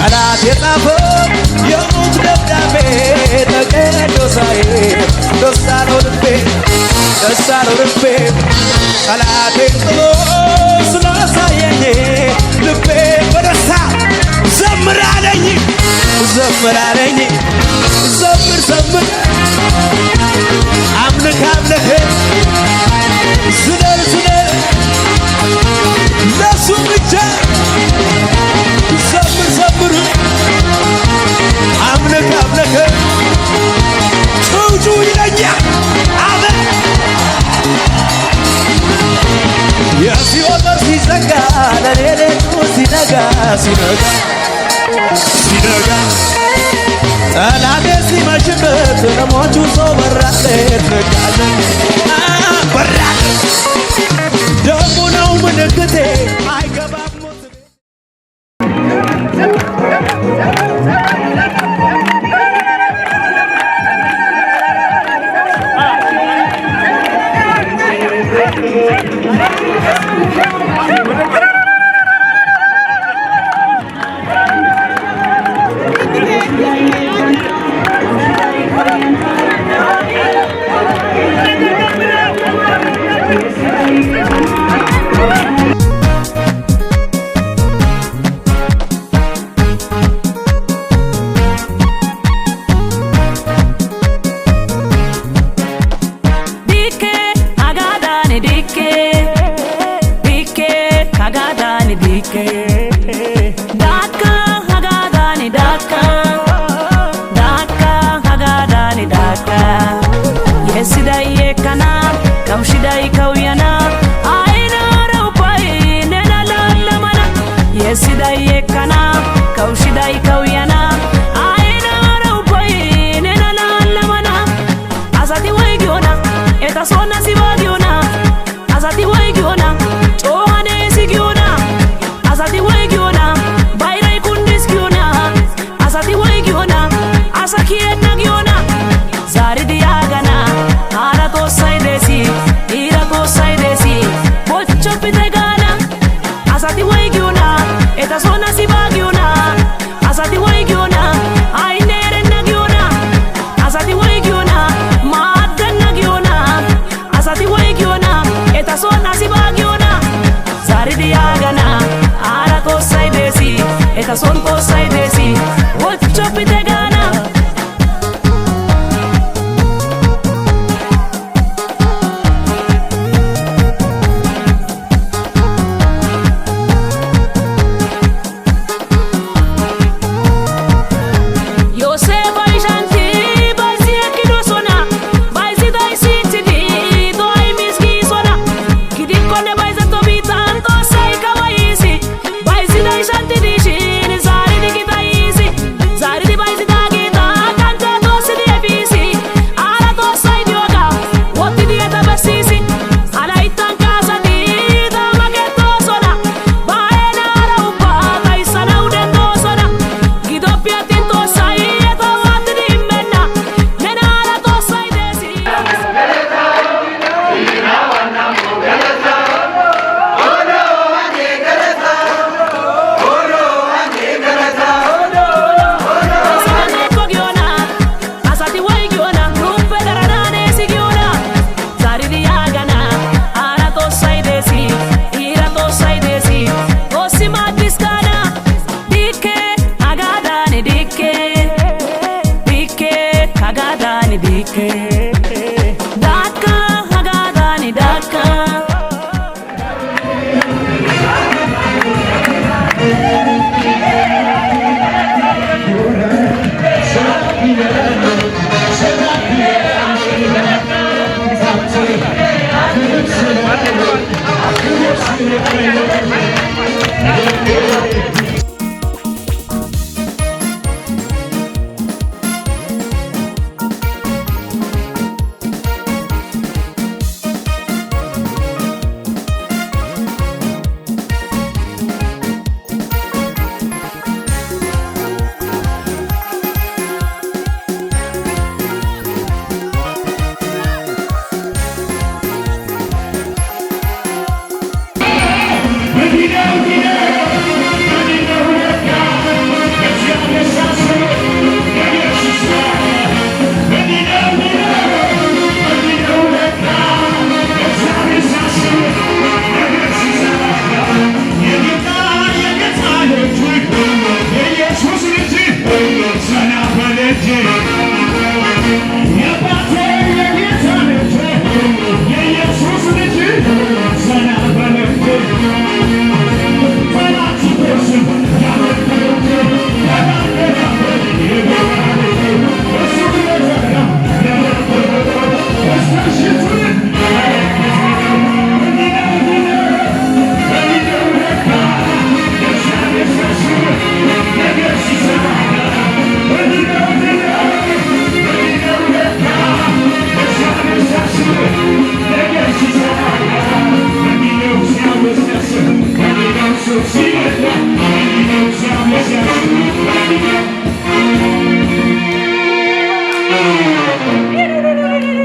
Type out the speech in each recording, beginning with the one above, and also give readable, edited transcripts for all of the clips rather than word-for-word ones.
ጠላት የጻፈው የሞት ደብዳቤ ተቀዶ ሳይ ደስ አለው ልቤ፣ ደስ አለው ልቤ። ጠላቴን ጥሎ ስላሳየኝ ልቤ በደስታ ዘምር አለኝ፣ ዘምር አለኝ። ዘምር ዘምር፣ አምልክ አምልክ፣ ዝለል ዝለል፣ ለሱ ብቻ ዘምር ዘምር፣ አምልክ አምልክ፣ ጩጩ ይለኛል። አሜን። የሲኦል በር ሲዘጋ ለኔ ሌቱ ሲነጋ፣ ሲነጋ፣ ሲነጋ፣ ጠላቴ ሲመሽበት ለሟቹ ሰው በራለት፣ ነጋለት፣ በራለት። ደሙ ነው ምልክቴ፣ አይገባም ሞት። Dikke hagaadaan dikke, dikke hagaadaan dikke, daakka hagaadaan daakka, daakka hagaadaan daakka, yeessiday yeekkana, kawshiday kawuyana, aynaara ubbay nena laallamana. Yeessiday yeekkana, kawshiday kawuyana, aynaara ubbay nena laallamana. Asati woygiyona, eta soona sibaagiyona? Asati woygiyona, coohaneesi giyona? Asati woygiyona, bayray kundis giyona? Asati woygiyona, asa kiyenna giyona? Zaaridi yaagana, haara Xoossay deesi, iira Xoossay deesi, bochchoppite gaana. Asati woygiyona, eta soona sibaagiyona? Asati woygiyona, aynne erenna giyona? Asati woygiyona, maaddenna giyona? Asati woygiyona, eta soon asi baagiyona? Zaaridi yaagana, aara Xoossay deesi, eta soon Xoossay deesi, bochchoppite gaana. Yoosefa ishantti bayzi ekkidosona, bayzidayssi ixxidi do'ay miis giisona. Gidikkonne bayzetto biittan Xoossay kawayiis. Bayzida ishantti diishin zaaridi gitayiis.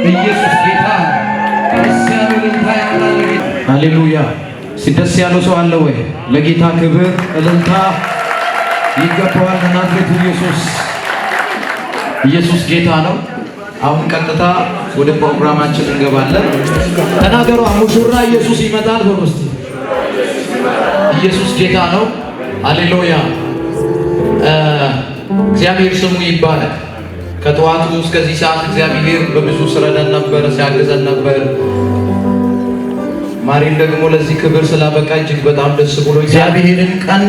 ኢየሱስ ጌታ ነው። ደስ ያለው እልልታ ያምራል ለጌታ። ሃሌሉያ። ደስ ያለው ሰው አለ ወይ? ለጌታ ክብር እልልታ ይገባዋል። ለናዝሬቱ ኢየሱስ። ኢየሱስ ጌታ ነው። አሁን ቀጥታ ወደ ፕሮግራማችን እንገባለን። ተናገሩ፣ ሙሽራ ኢየሱስ ይመጣል በሉ እስቲ። ኢየሱስ ጌታ ነው። ሃሌሉያ። እግዚአብሔር ስሙ ይባረክ። ከጠዋቱ እስከዚህ ሰዓት እግዚአብሔር በብዙ ስረዳን ነበር፣ ሲያግዘን ነበር። ማሪን ደግሞ ለዚህ ክብር ስላበቃ እጅግ በጣም ደስ ብሎ እግዚአብሔርን ቀን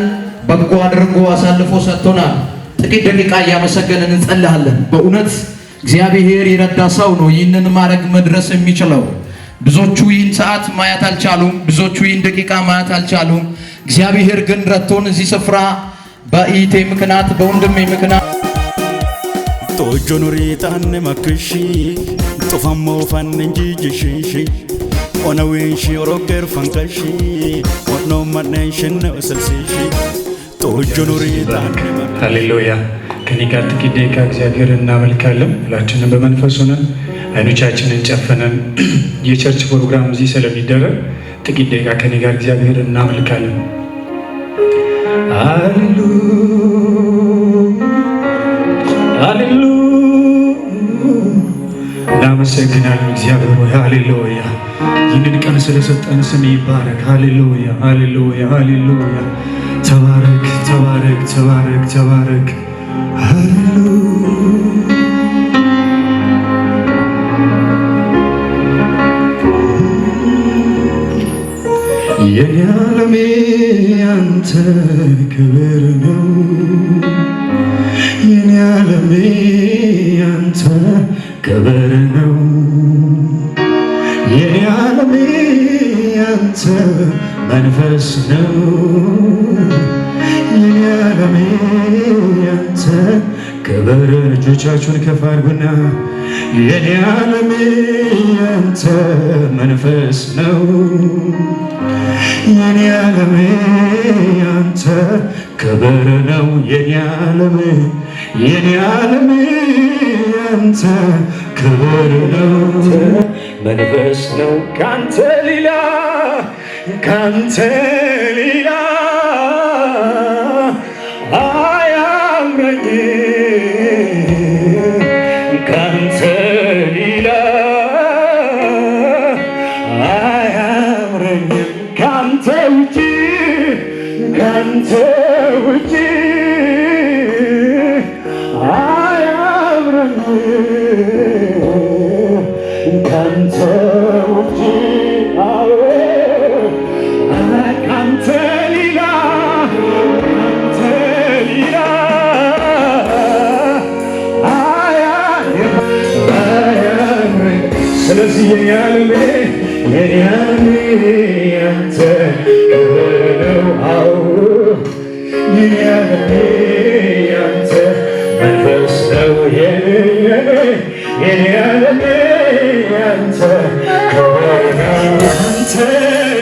በጎ አድርጎ አሳልፎ ሰጥቶናል። ጥቂት ደቂቃ እያመሰገንን እንጸልያለን። በእውነት እግዚአብሔር የረዳ ሰው ነው ይህንን ማድረግ መድረስ የሚችለው። ብዙዎቹ ይህን ሰዓት ማየት አልቻሉም። ብዙዎቹ ይህን ደቂቃ ማየት አልቻሉም። እግዚአብሔር ግን ረድቶን እዚህ ስፍራ በእህቴ ምክንያት፣ በወንድሜ ምክንያት Xoojjoon xaanne makkishi xufammoo fannin jijjishishi onawinshi oroggeer fanqashi onnoo manneen shinne usilsishi xoojjoon xaanne ሃሌሉያ። ከኔ ጋር ጥቂት ደቂቃ እግዚአብሔርን እናመልካለን። ሁላችንም በመንፈስ ሆነን አይኖቻችንን ጨፍነን የ church ፕሮግራም እዚህ ስለሚደረግ ጥቂት ደቂቃ ከኔ ጋር እግዚአብሔርን እናመልካለን። ሃሌሉያ፣ ሃሌሉያ። እናመሰግናለን እግዚአብሔር ሆይ፣ ሃሌሉያ። ይህንን ቀን ስለሰጠን ስም ይባረክ። ሃሌሉያ፣ ሃሌሉያ፣ ሃሌሉያ። ተባረክ፣ ተባረክ፣ ተባረክ፣ ተባረክ። ሃሌሉያ። የኔ ዓለሜ ያንተ ክብር ነው። የኔ ዓለሜ ያንተ ክብር ነው። የኔ ዓለሜ ያንተ መንፈስ ነው። የኔ ዓለሜ ያንተ ክብር። እጆቻችሁን ከፍ አድርጉና የኔ ዓለሜ ያንተ መንፈስ ነው። የኔ ዓለሜ ያንተ ክብር ነው። የኔ ዓለሜ፣ የኔ ዓለሜ ያንተ ክብር ነው። መንፈስ ነው። ካንተ ሌላ፣ ካንተ ሌላ አያምረኝ፣ ካንተ ሌላ አያምረኝም፣ ካንተ ውጪ፣ ካንተ ውጪ አያምረኝም፣ ካንተ ውጪ፣ ካንተ ሌላ፣ ካንተ ሌላ አያምረኝ። ስለዚህ የኔ ዓለሜ፣ የኔ ዓለሜ ያንተ ክብር ነው። አዎ፣ የኔ ዓለሜ ያንተ መንፈስ ነው። የኔ የኔ ዓለሜ ያንተ ክብር ነው። ካንተ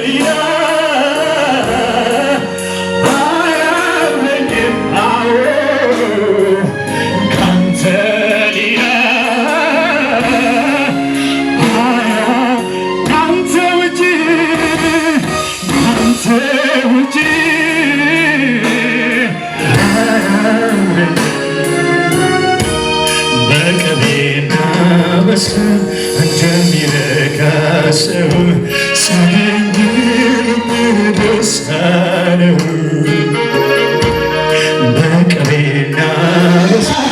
ሌላ አያምረኝም። አዎ፣ ካንተ ሌላ፣ ካንተ ውጪ፣ ካንተ ውጪ አያምረኝም። በቅቤና በስብ እንደሚረካ ሰው ሳገኝ ደስታ ነው። በቅቤና በስብ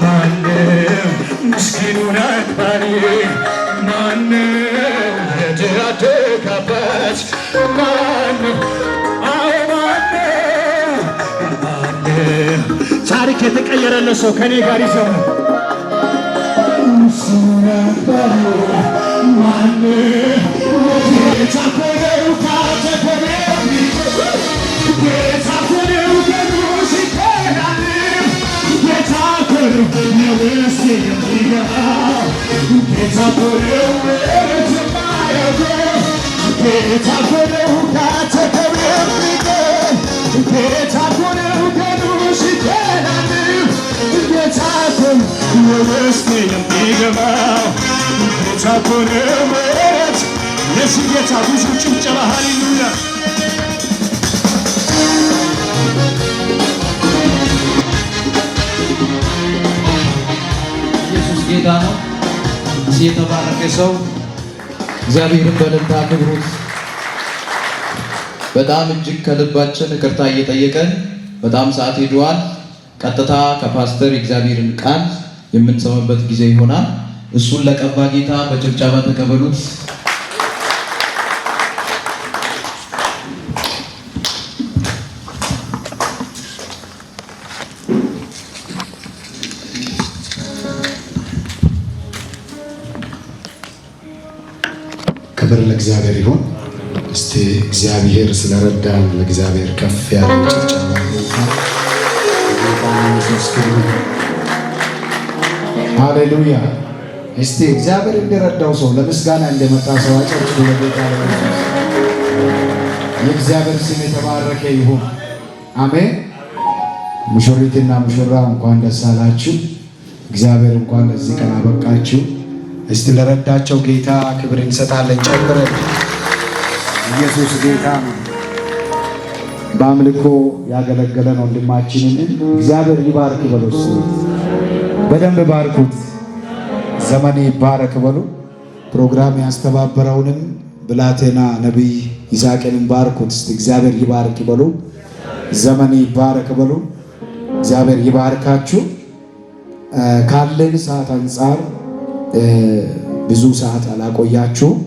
ማነው ምስኪኑን አክባሪ? ማነው የድሃ አደግ አባት? ማነው? አዎ፣ ማነው? ማነው? ታሪክ የተቀየረለት ሰው ከኔ ጋር ይዘምራል። ምስኪኑን አክባሪ። ጌታ እኮ ነው ካጠገቤ የሚቆም፣ ጌታ እኮ ነው ቀኑ ሲጨልም፣ ጌታ እኮ ነው ለውስጤ የሚገባው፣ ጌታ እኮ ነው ምሕረት የማያውቀው፣ ጌታ እኮ ነው ካጠገቤ የሚቆም፣ ጌታ እኮ ነው ቀኑ ሲጨልም፣ ጌታ እኮ ነው ለውስጤ የሚገባው፣ ጌታ እኮ ነው ምሕረት። ለዚህ ጌታ ብዙ ጭብጨባ፣ ሃሌሉያ! ኢየሱስ ጌታ ነው። እዚህ የተባረከ ሰው እግዚአብሔርን በእልልታ አክብሩት። በጣም እጅግ ከልባችን ይቅርታ እየጠየቀን በጣም ሰዓት ሄዷል። ቀጥታ ከፓስተር የእግዚአብሔርን ቃል የምንሰማበት ጊዜ ይሆናል። እሱን ለቀባ ጌታ በጭብጨባ ተቀበሉት። ክብር ለእግዚአብሔር ይሁን። እስቲ እግዚአብሔር ስለረዳን ለእግዚአብሔር ከፍ ያለ ጭብጨባ። ጌታ ኢየሱስ ክብር። ሃሌሉያ። እስቲ እግዚአብሔር እንደረዳው ሰው፣ ለምስጋና እንደመጣ ሰው አጨብጭቡ ለጌታ ለኢየሱስ። የእግዚአብሔር ስም የተባረከ ይሁን። አሜን። ሙሽሪትና ሙሽራ እንኳን ደስ አላችሁ። እግዚአብሔር እንኳን ለዚህ ቀን አበቃችሁ። እስቲ ለረዳቸው ጌታ ክብር እንሰጣለን ጨምረን። ኢየሱስ ጌታ ነው። በአምልኮ ያገለገለን ወንድማችንን እግዚአብሔር ይባርክ በሉ። እስቲ በደንብ ባርኩት። ዘመን ይባረክ በሉ። ፕሮግራም ያስተባበረውንም ብላቴና ነቢይ ይስሐቅንም ባርኩት። እስቲ እግዚአብሔር ይባርክ በሉ። ዘመን ይባረክ በሉ። እግዚአብሔር ይባርካችሁ። ካለን ሰዓት አንጻር ብዙ ሰዓት አላቆያችሁም።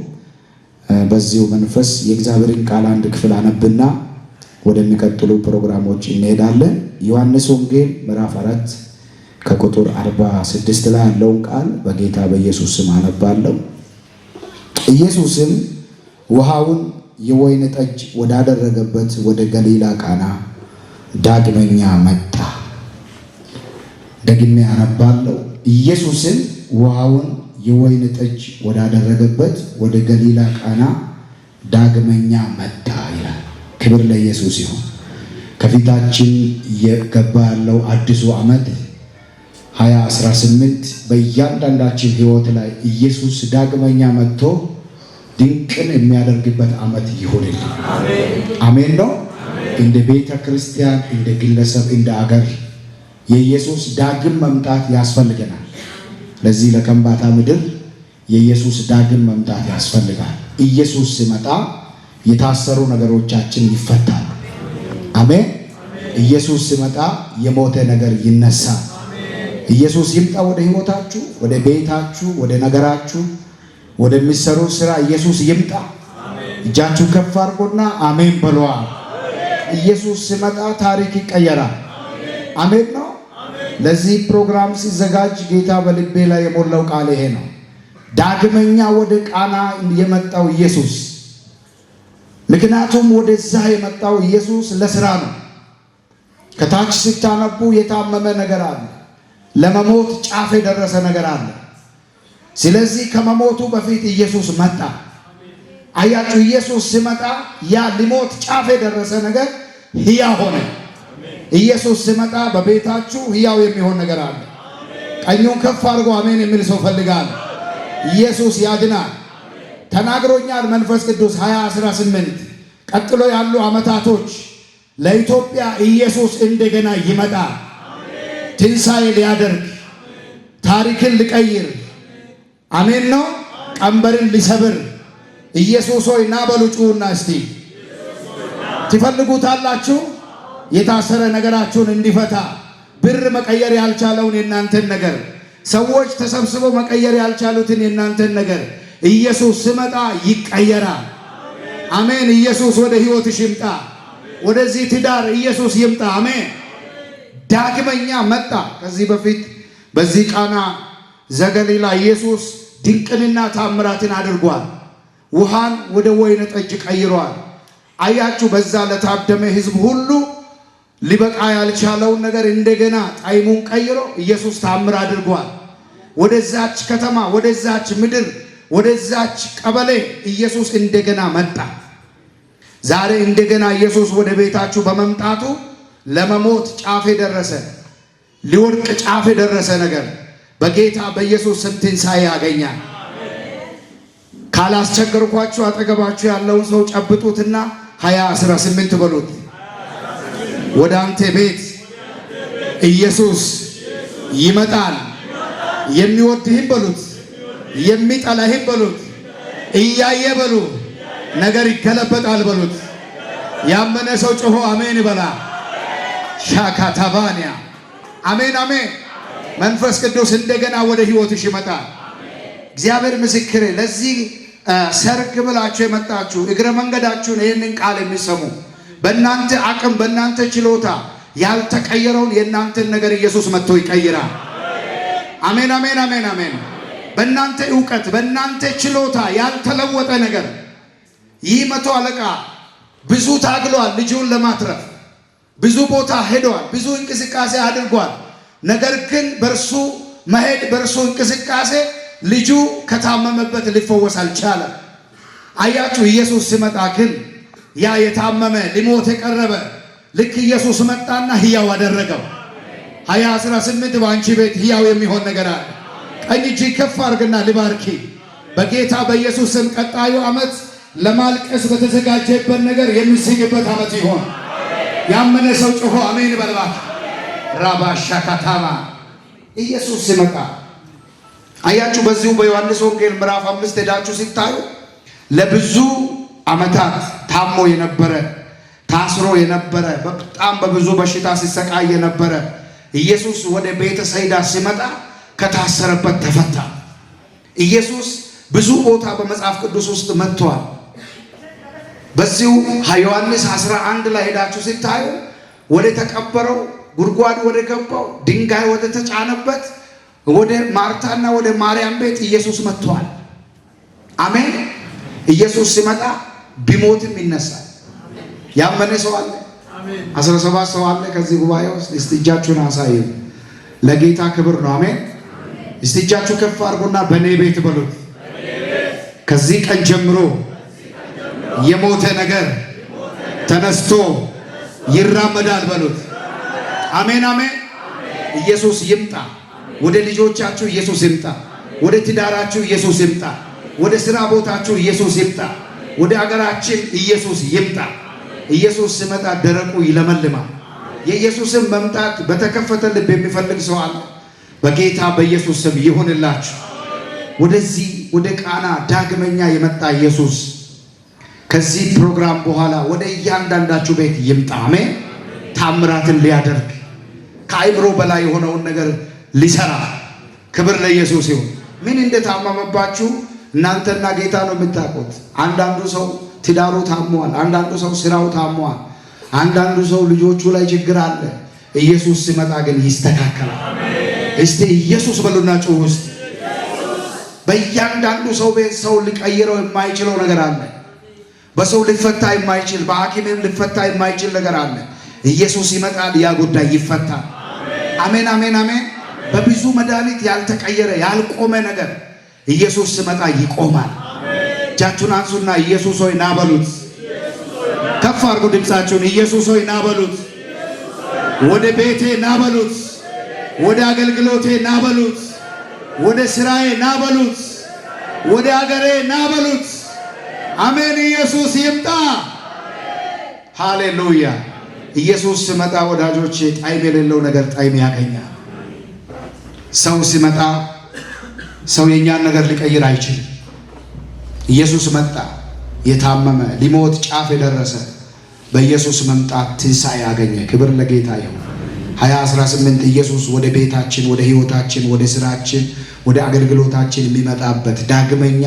በዚሁ መንፈስ የእግዚአብሔርን ቃል አንድ ክፍል አነብና ወደሚቀጥሉ ፕሮግራሞች እንሄዳለን። ዮሐንስ ወንጌል ምዕራፍ 4 ከቁጥር 46 ላይ ያለውን ቃል በጌታ በኢየሱስ ስም አነባለሁ። ኢየሱስም ውሃውን የወይን ጠጅ ወዳደረገበት ወደ ገሊላ ቃና ዳግመኛ መጣ። ደግሜ አነባለሁ። ኢየሱስም ውሃውን የወይን ጠጅ ወዳደረገበት ወደ ገሊላ ቃና ዳግመኛ መጣ ይላል። ክብር ለኢየሱስ ይሁን። ከፊታችን እየገባ ያለው አዲሱ ዓመት 2018 በእያንዳንዳችን ሕይወት ላይ ኢየሱስ ዳግመኛ መጥቶ ድንቅን የሚያደርግበት ዓመት ይሁንልን። አሜን ነው። እንደ ቤተ ክርስቲያን፣ እንደ ግለሰብ፣ እንደ አገር የኢየሱስ ዳግም መምጣት ያስፈልገናል። ለዚህ ለከምባታ ምድር የኢየሱስ ዳግም መምጣት ያስፈልጋል። ኢየሱስ ሲመጣ የታሰሩ ነገሮቻችን ይፈታሉ። አሜን። ኢየሱስ ሲመጣ የሞተ ነገር ይነሳል። ኢየሱስ ይምጣ ወደ ሕይወታችሁ፣ ወደ ቤታችሁ፣ ወደ ነገራችሁ፣ ወደሚሰሩ ስራ ኢየሱስ ይምጣ። እጃችሁ ከፍ አድርጎና አሜን በለዋል። ኢየሱስ ሲመጣ ታሪክ ይቀየራል። አሜን ነው። ለዚህ ፕሮግራም ሲዘጋጅ ጌታ በልቤ ላይ የሞላው ቃል ይሄ ነው። ዳግመኛ ወደ ቃና የመጣው ኢየሱስ፣ ምክንያቱም ወደዛ የመጣው ኢየሱስ ለስራ ነው። ከታች ስታነቡ የታመመ ነገር አለ፣ ለመሞት ጫፍ የደረሰ ነገር አለ። ስለዚህ ከመሞቱ በፊት ኢየሱስ መጣ። አያችሁ፣ ኢየሱስ ሲመጣ ያ ሊሞት ጫፍ የደረሰ ነገር ሕያው ሆነ። ኢየሱስ ሲመጣ በቤታችሁ ሕያው የሚሆን ነገር አለ። ቀኙን ከፍ አድርጎ አሜን የሚል ሰው ፈልጋለሁ። ኢየሱስ ያድናል። ተናግሮኛል መንፈስ ቅዱስ 2018 ቀጥሎ ያሉ ዓመታቶች ለኢትዮጵያ ኢየሱስ እንደገና ይመጣል። ትንሣኤ ሊያደርግ፣ ታሪክን ሊቀይር፣ አሜን ነው። ቀንበርን ሊሰብር ኢየሱስ ሆይ ና በሉ ጩኹና እስቲ። ትፈልጉታላችሁ? የታሰረ ነገራችሁን እንዲፈታ፣ ብር መቀየር ያልቻለውን የእናንተን ነገር፣ ሰዎች ተሰብስበው መቀየር ያልቻሉትን የእናንተን ነገር ኢየሱስ ሲመጣ ይቀየራል። አሜን። ኢየሱስ ወደ ሕይወትሽ ይምጣ። ወደዚህ ትዳር ኢየሱስ ይምጣ። አሜን። ዳግመኛ መጣ። ከዚህ በፊት በዚህ ቃና ዘገሊላ ኢየሱስ ድንቅንና ታምራትን አድርጓል። ውሃን ወደ ወይን ጠጅ ቀይሯል። አያችሁ፣ በዛ ለታደመ ሕዝብ ሁሉ ሊበቃ ያልቻለውን ነገር እንደገና ጣዕሙን ቀይሮ ኢየሱስ ታምር አድርጓል። ወደዛች ከተማ፣ ወደዛች ምድር፣ ወደዛች ቀበሌ ኢየሱስ እንደገና መጣ። ዛሬ እንደገና ኢየሱስ ወደ ቤታችሁ በመምጣቱ ለመሞት ጫፍ የደረሰ፣ ሊወድቅ ጫፍ የደረሰ ነገር በጌታ በኢየሱስ ስም ትንሣኤ ያገኛል። ካላስቸገርኳችሁ አጠገባችሁ ያለውን ሰው ጨብጡትና 2018 በሉት። ወደ አንተ ቤት ኢየሱስ ይመጣል። የሚወድህም በሉት፣ የሚጠላህም በሉት፣ እያየ በሉ፣ ነገር ይገለበጣል በሉት። ያመነ ሰው ጮሆ አሜን ይበላ። ሻካታቫኒያ አሜን አሜን። መንፈስ ቅዱስ እንደገና ወደ ህይወትሽ ይመጣል። እግዚአብሔር ምስክሬ፣ ለዚህ ሰርግ ብላችሁ የመጣችሁ፣ እግረ መንገዳችሁን ይህንን ቃል የሚሰሙ፣ በእናንተ አቅም በእናንተ ችሎታ ያልተቀየረውን የእናንተን ነገር ኢየሱስ መጥቶ ይቀይራል። አሜን አሜን አሜን አሜን። በእናንተ እውቀት በእናንተ ችሎታ ያልተለወጠ ነገር፣ ይህ መቶ አለቃ ብዙ ታግሏል፣ ልጁን ለማትረፍ ብዙ ቦታ ሄዷል፣ ብዙ እንቅስቃሴ አድርጓል። ነገር ግን በእርሱ መሄድ በእርሱ እንቅስቃሴ ልጁ ከታመመበት ሊፈወስ አልቻለም። አያችሁ፣ ኢየሱስ ሲመጣ ግን ያ የታመመ ሊሞት የቀረበ ልክ ኢየሱስ መጣና ሕያው አደረገው። 2018 በአንቺ ቤት ሕያው የሚሆን ነገር አለ። ቀኝ እጅ ከፍ አድርግና ልባርኪ። በጌታ በኢየሱስ ስም ቀጣዩ ዓመት ለማልቀስ በተዘጋጀበት ነገር የሚስቅበት ዓመት ይሆን። ያመነ ሰው ጮሆ አሜን በልባት። ራባሻ ካታማ ኢየሱስ ሲመጣ አያችሁ። በዚሁ በዮሐንስ ወንጌል ምዕራፍ 5 ሄዳችሁ ሲታዩ ለብዙ ዓመታት ታሞ የነበረ፣ ታስሮ የነበረ፣ በጣም በብዙ በሽታ ሲሰቃይ የነበረ ኢየሱስ ወደ ቤተ ሰይዳ ሲመጣ ከታሰረበት ተፈታ። ኢየሱስ ብዙ ቦታ በመጽሐፍ ቅዱስ ውስጥ መጥቷል። በዚሁ ዮሐንስ 11 ላይ ሄዳችሁ ሲታዩ ወደ ተቀበረው ጉድጓድ፣ ወደ ገባው፣ ድንጋይ ወደ ተጫነበት ወደ ማርታና ወደ ማርያም ቤት ኢየሱስ መጥቷል። አሜን። ኢየሱስ ሲመጣ ቢሞትም ይነሳል። ያመነ ሰው አለ? 17 ሰው አለ ከዚህ ጉባኤ ውስጥ? እስቲ እጃችሁን አሳዩ። ለጌታ ክብር ነው። አሜን። እስቲ እጃችሁ ከፍ አድርጉና በእኔ ቤት በሉት። ከዚህ ቀን ጀምሮ የሞተ ነገር ተነስቶ ይራመዳል በሉት። አሜን አሜን። ኢየሱስ ይምጣ። ወደ ልጆቻችሁ ኢየሱስ ይምጣ። ወደ ትዳራችሁ ኢየሱስ ይምጣ። ወደ ስራ ቦታችሁ ኢየሱስ ይምጣ። ወደ አገራችን ኢየሱስ ይምጣ። ኢየሱስ ሲመጣ ደረቁ ይለመልማል። የኢየሱስን መምጣት በተከፈተ ልብ የሚፈልግ ሰው አለ? በጌታ በኢየሱስ ስም ይሁንላችሁ። ወደዚህ ወደ ቃና ዳግመኛ የመጣ ኢየሱስ ከዚህ ፕሮግራም በኋላ ወደ እያንዳንዳችሁ ቤት ይምጣ። አሜን። ታምራትን ሊያደርግ፣ ከአይምሮ በላይ የሆነውን ነገር ሊሰራ፣ ክብር ለኢየሱስ ይሁን። ምን እንደታመመባችሁ እናንተና ጌታ ነው የምታውቁት። አንዳንዱ ሰው ትዳሩ ታሟል። አንዳንዱ ሰው ስራው ታሟል። አንዳንዱ ሰው ልጆቹ ላይ ችግር አለ። ኢየሱስ ሲመጣ ግን ይስተካከላል። እስቲ ኢየሱስ በሉና ጩሁ ውስጥ። በእያንዳንዱ ሰው ቤት ሰው ሊቀይረው የማይችለው ነገር አለ። በሰው ሊፈታ የማይችል፣ በሐኪምም ሊፈታ የማይችል ነገር አለ። ኢየሱስ ይመጣል፣ ያ ጉዳይ ይፈታል። አሜን አሜን አሜን። በብዙ መድኃኒት ያልተቀየረ፣ ያልቆመ ነገር ኢየሱስ ሲመጣ ይቆማል። እጃችሁን አንሱና ኢየሱስ ሆይ ና በሉት። ከፍ አድርጉ ድምፃችሁን። ኢየሱስ ሆይ ና በሉት። ወደ ቤቴ ና በሉት። ወደ አገልግሎቴ ና በሉት። ወደ ስራዬ ና በሉት። ወደ አገሬ ና በሉት። አሜን። ኢየሱስ ይምጣ። ሃሌሉያ። ኢየሱስ ሲመጣ ወዳጆቼ ጣዕም የሌለው ነገር ጣዕም ያገኛል። ሰው ሲመጣ ሰው የእኛን ነገር ሊቀይር አይችልም። ኢየሱስ መጣ። የታመመ፣ ሊሞት ጫፍ የደረሰ በኢየሱስ መምጣት ትንሣኤ ያገኘ። ክብር ለጌታ ይሁን። 2018 ኢየሱስ ወደ ቤታችን፣ ወደ ህይወታችን፣ ወደ ስራችን፣ ወደ አገልግሎታችን የሚመጣበት፣ ዳግመኛ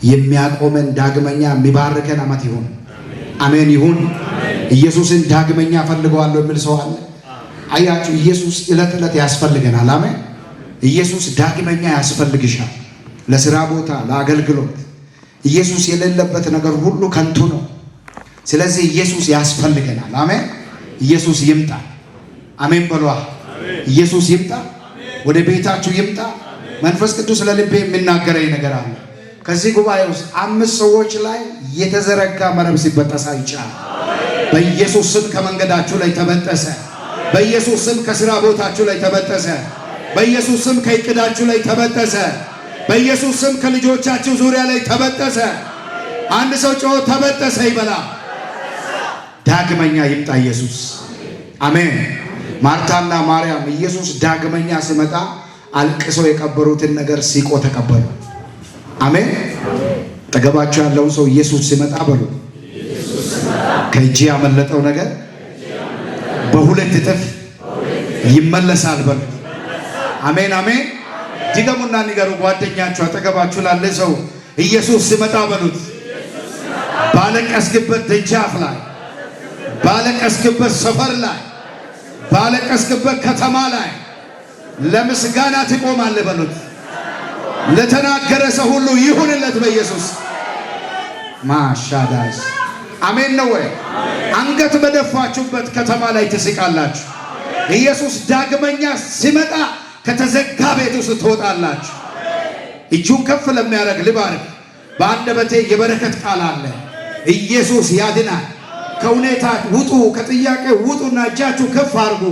የሚያቆመን፣ ዳግመኛ የሚባርከን ዓመት ይሁን። አሜን ይሁን። ኢየሱስን ዳግመኛ ፈልገዋለሁ የሚል ሰው አለ? አያችሁ፣ ኢየሱስ ዕለት ዕለት ያስፈልገናል። አሜን። ኢየሱስ ዳግመኛ ያስፈልግሻል። ለስራ ቦታ፣ ለአገልግሎት። ኢየሱስ የሌለበት ነገር ሁሉ ከንቱ ነው። ስለዚህ ኢየሱስ ያስፈልገናል። አሜን። ኢየሱስ ይምጣ። አሜን በሏ። ኢየሱስ ይምጣ። ወደ ቤታችሁ ይምጣ። መንፈስ ቅዱስ ለልቤ የሚናገረኝ ነገር አለ። ከዚህ ጉባኤ ውስጥ 5 ሰዎች ላይ የተዘረጋ መረብ ሲበጠስ አይቻለሁ። በኢየሱስ ስም ከመንገዳችሁ ላይ ተበጠሰ። በኢየሱስ ስም ከስራ ቦታችሁ ላይ ተበጠሰ። በኢየሱስ ስም ከእቅዳችሁ ላይ ተበጠሰ። በኢየሱስ ስም ከልጆቻችሁ ዙሪያ ላይ ተበጠሰ። አንድ ሰው ጮሆ ተበጠሰ ይበላ። ዳግመኛ ይምጣ ኢየሱስ። አሜን። ማርታና ማርያም ኢየሱስ ዳግመኛ ሲመጣ አልቅሰው የቀበሩትን ነገር ሲቆ ተቀበሉ። አሜን። አጠገባችሁ ያለውን ሰው ኢየሱስ ሲመጣ በሉ፣ ከእጅ ያመለጠው ነገር በሁለት እጥፍ ይመለሳል በሉ። አሜን አሜን። ድገሙና ንገሩ ጓደኛችሁ አጠገባችሁ ላለ ሰው ኢየሱስ ሲመጣ በሉት፣ ባለቀስክበት ደጃፍ ላይ፣ ባለቀስክበት ሰፈር ላይ፣ ባለቀስክበት ከተማ ላይ ለምስጋና ትቆማለህ በሉት። ለተናገረ ሰው ሁሉ ይሁንለት በኢየሱስ ማሻዳስ። አሜን ነው ወይ? አንገት በደፋችሁበት ከተማ ላይ ትስቃላችሁ። ኢየሱስ ዳግመኛ ሲመጣ ከተዘጋ ቤት ውስጥ ትወጣላችሁ። እጁን ከፍ ለሚያደርግ ልባርክ። በአንደበቴ የበረከት ቃል አለ። ኢየሱስ ያድናል። ከሁኔታ ውጡ፣ ከጥያቄ ውጡና እጃችሁ ከፍ አድርጉ።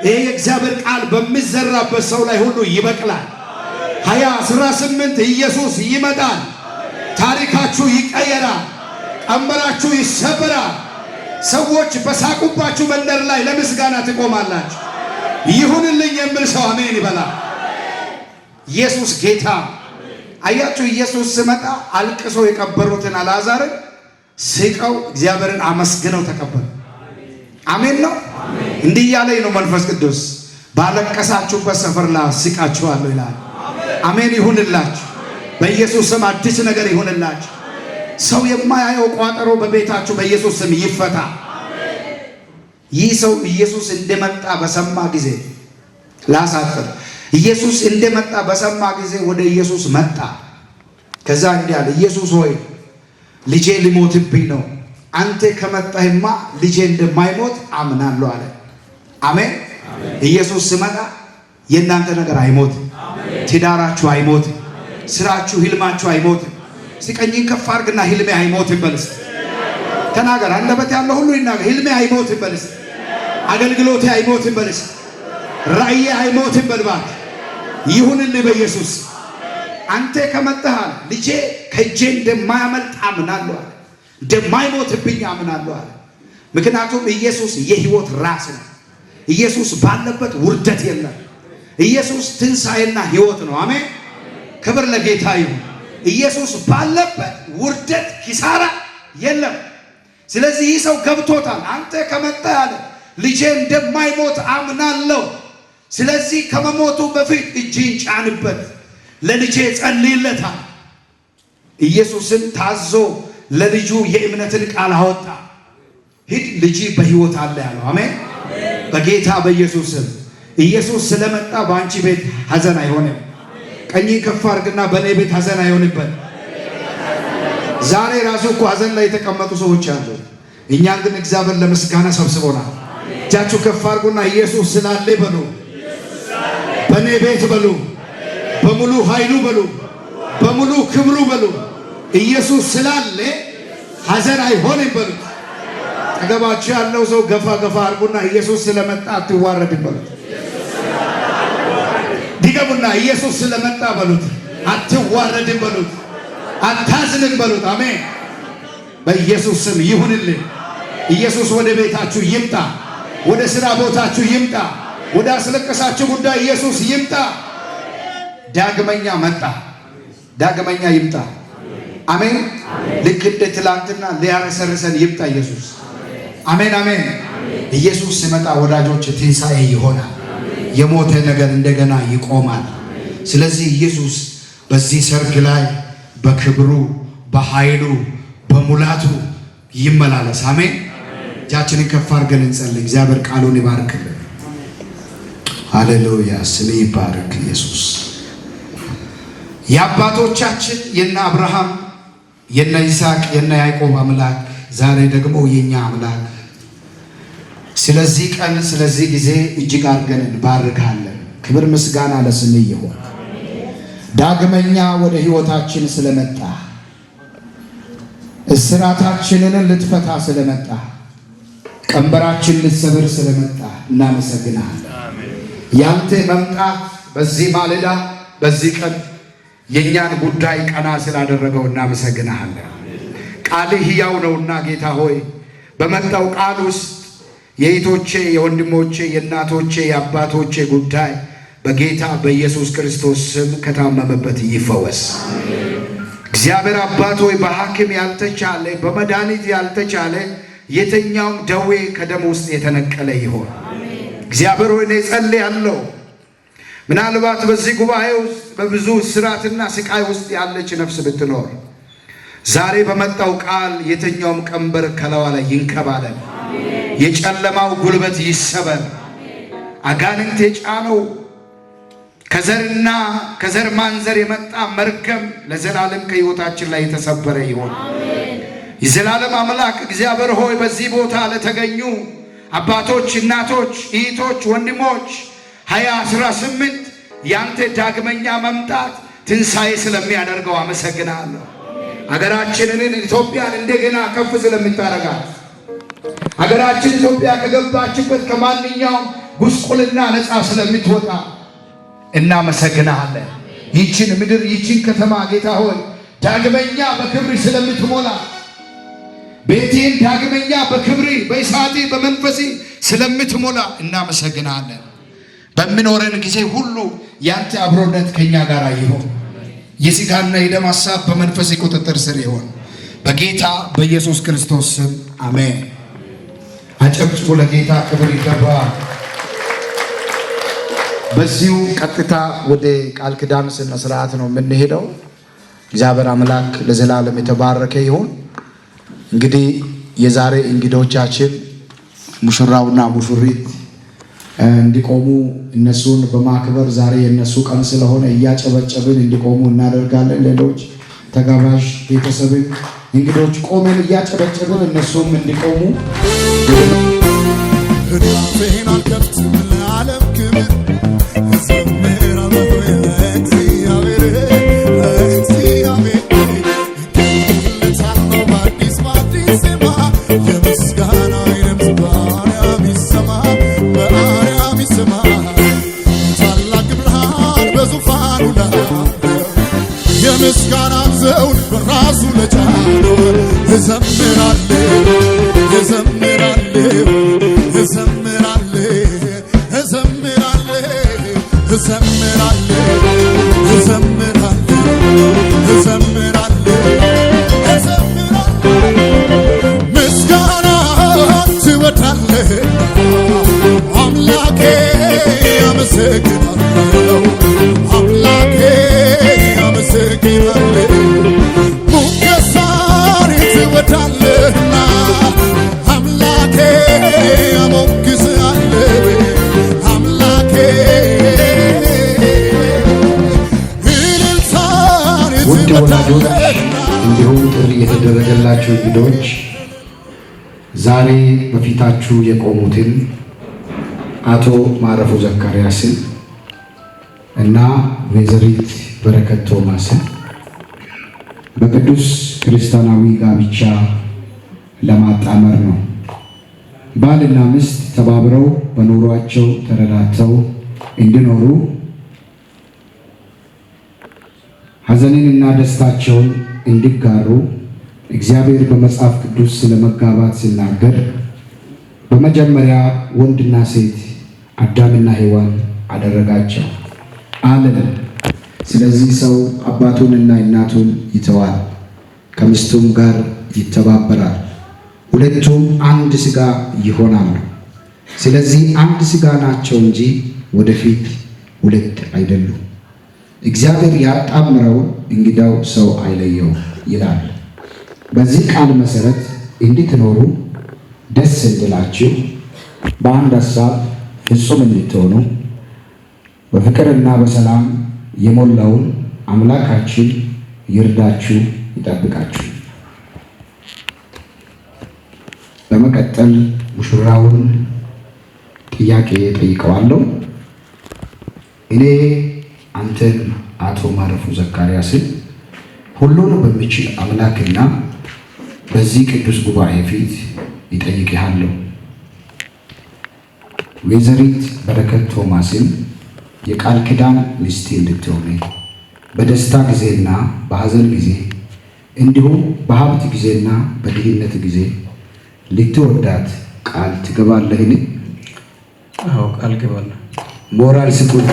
ይሄ የእግዚአብሔር ቃል በሚዘራበት ሰው ላይ ሁሉ ይበቅላል። 2018 ኢየሱስ ይመጣል። ታሪካችሁ ይቀየራል። ቀንበራችሁ ይሰበራል። ሰዎች በሳቁባችሁ መንደር ላይ ለምስጋና ትቆማላችሁ። ይሁንልኝ የሚል ሰው አሜን ይበላል። ኢየሱስ ጌታ። አያችሁ፣ ኢየሱስ ሲመጣ አልቅሶ የቀበሩትን አልዓዛርን ስቀው እግዚአብሔርን አመስግነው ተቀበሉ። አሜን ነው። እንዲህ እያለኝ ነው መንፈስ ቅዱስ፣ ባለቀሳችሁበት ሰፈር ላይ ስቃችኋለሁ ይላል። አሜን ይሁንላችሁ። በኢየሱስ ስም አዲስ ነገር ይሁንላችሁ። ሰው የማያየው ቋጠሮ በቤታችሁ በኢየሱስ ስም ይፈታ። ይህ ሰው ኢየሱስ እንደመጣ በሰማ ጊዜ ላሳጥር፣ ኢየሱስ እንደመጣ በሰማ ጊዜ ወደ ኢየሱስ መጣ። ከዛ እንዲህ አለ፣ ኢየሱስ ሆይ ልጄ ሊሞትብኝ ነው፣ አንተ ከመጣህማ ልጄ እንደማይሞት አምናለሁ አለ። አሜን። ኢየሱስ ሲመጣ የእናንተ ነገር አይሞትም። ትዳራችሁ አይሞትም። ስራችሁ፣ ህልማችሁ አይሞትም። እስቲ ቀኝን ከፍ አድርግና ህልሜ አይሞትም በልስ። ተናገር። አንደበት ያለው ሁሉ ይናገር። ህልሜ አይሞትም በልስ። አገልግሎቴ አይሞትም በልስ። ራእዬ አይሞትም በልባት። ይሁንልህ በኢየሱስ። አንተ ከመጣህ ልጄ ከእጄ እንደማያመልጥ አምናለሁ አለ። እንደማይሞትብኝ አምናለሁ አለ። ምክንያቱም ኢየሱስ የህይወት ራስ ነው። ኢየሱስ ባለበት ውርደት የለም። ኢየሱስ ትንሣኤና ህይወት ነው። አሜን። ክብር ለጌታ ይሁን። ኢየሱስ ባለበት ውርደት፣ ኪሳራ የለም። ስለዚህ ይህ ሰው ገብቶታል። አንተ ከመጣህ አለ ልጄ እንደማይሞት አምናለሁ። ስለዚህ ከመሞቱ በፊት እጅን ጫንበት፣ ለልጄ ጸልይለታል። ኢየሱስን ታዞ ለልጁ የእምነትን ቃል አወጣ። ሂድ ልጅ በህይወት አለ ያለው። አሜን። በጌታ በኢየሱስ ስም ኢየሱስ ስለመጣ በአንቺ ቤት ሐዘን አይሆንም። ቀኝ ከፍ አድርግና በእኔ ቤት ሐዘን አይሆንበት። ዛሬ ራሱ እኮ ሐዘን ላይ የተቀመጡ ሰዎች አሉ። እኛን ግን እግዚአብሔር ለምስጋና ሰብስቦናል። እጃችሁ ከፍ አድርጉና ኢየሱስ ስላለ በሉ፣ በእኔ ቤት በሉ፣ በሙሉ ኃይሉ በሉ፣ በሙሉ ክብሩ በሉ። ኢየሱስ ስላለ ሐዘን አይሆንም በሉት። አጠገባችሁ ያለው ሰው ገፋ ገፋ አድርጉና ኢየሱስ ስለመጣ አትዋረድም በሉት። ድገሙና ኢየሱስ ስለመጣ በሉት፣ አትዋረድም በሉት፣ አታዝንም በሉት። አሜን። በኢየሱስ ስም ይሁንልን። ኢየሱስ ወደ ቤታችሁ ይምጣ፣ ወደ ስራ ቦታችሁ ይምጣ፣ ወደ አስለቀሳችሁ ጉዳይ ኢየሱስ ይምጣ። ዳግመኛ መጣ፣ ዳግመኛ ይምጣ። አሜን። ልክ እንደ ትላንትና ሊያረሰርሰን ይምጣ ኢየሱስ። አሜን አሜን። ኢየሱስ ሲመጣ ወዳጆች ትንሣኤ ይሆናል። የሞተ ነገር እንደገና ይቆማል። ስለዚህ ኢየሱስ በዚህ ሰርግ ላይ በክብሩ በኃይሉ በሙላቱ ይመላለስ። አሜን። እጃችንን ከፍ አድርገን እንጸልይ። እግዚአብሔር ቃሉን ይባርክልን። ሃሌሉያ። ስም ይባረክ ኢየሱስ። የአባቶቻችን የነ አብርሃም፣ የነ ይስሐቅ፣ የነ ያዕቆብ አምላክ፣ ዛሬ ደግሞ የኛ አምላክ፣ ስለዚህ ቀን ስለዚህ ጊዜ እጅግ አድርገን እንባርካለን። ክብር ምስጋና ለስምህ ይሁን። ዳግመኛ ወደ ሕይወታችን ስለመጣ፣ እስራታችንን ልትፈታ ስለመጣ፣ ቀንበራችን ልትሰብር ስለመጣ እናመሰግናለን። ያንተ መምጣት በዚህ ማለዳ በዚህ ቀን የእኛን ጉዳይ ቀና ስላደረገው እናመሰግናለን። ቃልህ ሕያው ነውና ጌታ ሆይ፣ በመጣው ቃል ውስጥ የእህቶቼ፣ የወንድሞቼ፣ የእናቶቼ፣ የአባቶቼ ጉዳይ በጌታ በኢየሱስ ክርስቶስ ስም ከታመመበት ይፈወስ። እግዚአብሔር አባት ሆይ፣ በሐኪም ያልተቻለ፣ በመድኃኒት ያልተቻለ የትኛውም ደዌ ከደም ውስጥ የተነቀለ ይሆን። እግዚአብሔር ሆይ፣ እኔ ጸልያለሁ። ምናልባት በዚህ ጉባኤ ውስጥ በብዙ እስራትና ስቃይ ውስጥ ያለች ነፍስ ብትኖር ዛሬ በመጣው ቃል የትኛውም ቀንበር ከላዋ ላይ ይንከባለል። የጨለማው ጉልበት ይሰበር። አጋንንት የጫነው ከዘርና ከዘር ማንዘር የመጣ መርገም ለዘላለም ከሕይወታችን ላይ የተሰበረ ይሆን። የዘላለም አምላክ እግዚአብሔር ሆይ፣ በዚህ ቦታ ለተገኙ አባቶች፣ እናቶች፣ እህቶች፣ ወንድሞች 2018 ያንተ ዳግመኛ መምጣት ትንሣኤ ስለሚያደርገው አመሰግናለሁ። አገራችንን ኢትዮጵያን እንደገና ከፍ ስለምታረጋት፣ አገራችን ኢትዮጵያ ከገባችበት ከማንኛውም ጉስቁልና ነፃ ስለምትወጣ እናመሰግናለን። ይህችን ምድር፣ ይህችን ከተማ ጌታ ሆይ ዳግመኛ በክብር ስለምትሞላ፣ ቤቴን ዳግመኛ በክብር፣ በእሳቴ፣ በመንፈሴ ስለምትሞላ እናመሰግናለን። በሚኖረን ጊዜ ሁሉ ያንተ አብሮነት ከኛ ጋር ይሆን። የሥጋና የደም ሐሳብ በመንፈስ ቁጥጥር ስር ይሆን። በጌታ በኢየሱስ ክርስቶስ ስም አሜን። አጨብጭቡ። ለጌታ ክብር ይገባል። በዚሁ ቀጥታ ወደ ቃል ኪዳን ስነ ስርዓት ነው የምንሄደው። እግዚአብሔር አምላክ ለዘላለም የተባረከ ይሁን። እንግዲህ የዛሬ እንግዶቻችን ሙሽራውና ሙሽሪት እንዲቆሙ እነሱን በማክበር ዛሬ የእነሱ ቀን ስለሆነ እያጨበጨብን እንዲቆሙ እናደርጋለን። ሌሎች ተጋባዥ ቤተሰብን እንግዶች ቆመን እያጨበጨብን እነሱም እንዲቆሙ። አፌን አልከፍትም ለዓለም ክብር፣ እዘምራለሁ ለእግዚአብሔር፣ ለእግዚአብሔር እገኝለታለሁ በአዲስ በአዲስ ዜማ። የምስጋናዬ ድምፅ በአርያም ይሰማ፣ በአርያም ይሰማ። ታላቅ ብርሃን በዙፋኑ ላይ፣ የምስጋናን ዘውድ በራሱ ለጫነው እዘምራለሁ፣ እዘምራለሁ፣ እዘምራለሁ፣ እዘምራለሁ፣ እዘምራለሁ፣ እዘምራለሁ፣ እዘምራለሁ፣ እዘምራለሁ። ምስጋና ትወዳለህ አምላኬ፣ አመሰግናለሁ፣ አምላኬ አመሰግናለሁ። ሙገሳን ትወዳለህና አምላኬ አሞግስሃለሁ፣ አምላኬ እልልታን ውድ ወላጆች፣ ትወዳለህና እንዲሁም ጥሪ የተደረገላቸው እንግዶች፣ ዛሬ በፊታችሁ የቆሙትን አቶ ማረፉ ዘካርያስን እና ወይዘሪት በረከት ቶማስን በቅዱስ ክርስቲያናዊ ጋብቻ ለማጣመር ነው። ባልና ሚስት ተባብረው በኑሯቸው ተረዳድተው እንዲኖሩ፣ ሐዘንንና ደስታቸውን እንዲጋሩ እግዚአብሔር በመጽሐፍ ቅዱስ ስለ መጋባት ሲናገር በመጀመሪያ ወንድና ሴት፣ አዳምና ሔዋን አደረጋቸው አለን። ስለዚህ ሰው አባቱንና እናቱን ይተዋል፣ ከሚስቱም ጋር ይተባበራል፣ ሁለቱም አንድ ሥጋ ይሆናሉ። ስለዚህ አንድ ሥጋ ናቸው እንጂ ወደፊት ሁለት አይደሉም። እግዚአብሔር ያጣምረውን እንግዳው ሰው አይለየው ይላል። በዚህ ቃል መሰረት እንድትኖሩ፣ ደስ እንድላችሁ፣ በአንድ ሀሳብ ፍጹም እንድትሆኑ፣ በፍቅርና በሰላም የሞላውን አምላካችን ይርዳችሁ፣ ይጠብቃችሁ። በመቀጠል ሙሽራውን ጥያቄ ጠይቀዋለሁ። እኔ አንተን አቶ ማረፉ ዘካርያስን ሁሉን በሚችል አምላክና በዚህ ቅዱስ ጉባኤ ፊት ይጠይቅሃለሁ። ወይዘሪት በረከት ቶማስን የቃል ኪዳን ሚስቴ እንድትሆን በደስታ ጊዜና በሐዘን ጊዜ እንዲሁም በሀብት ጊዜና በድህነት ጊዜ ልትወዳት ቃል ትገባለህን? አዎ፣ ቃል ገባለሁ። ሞራል ስጡት።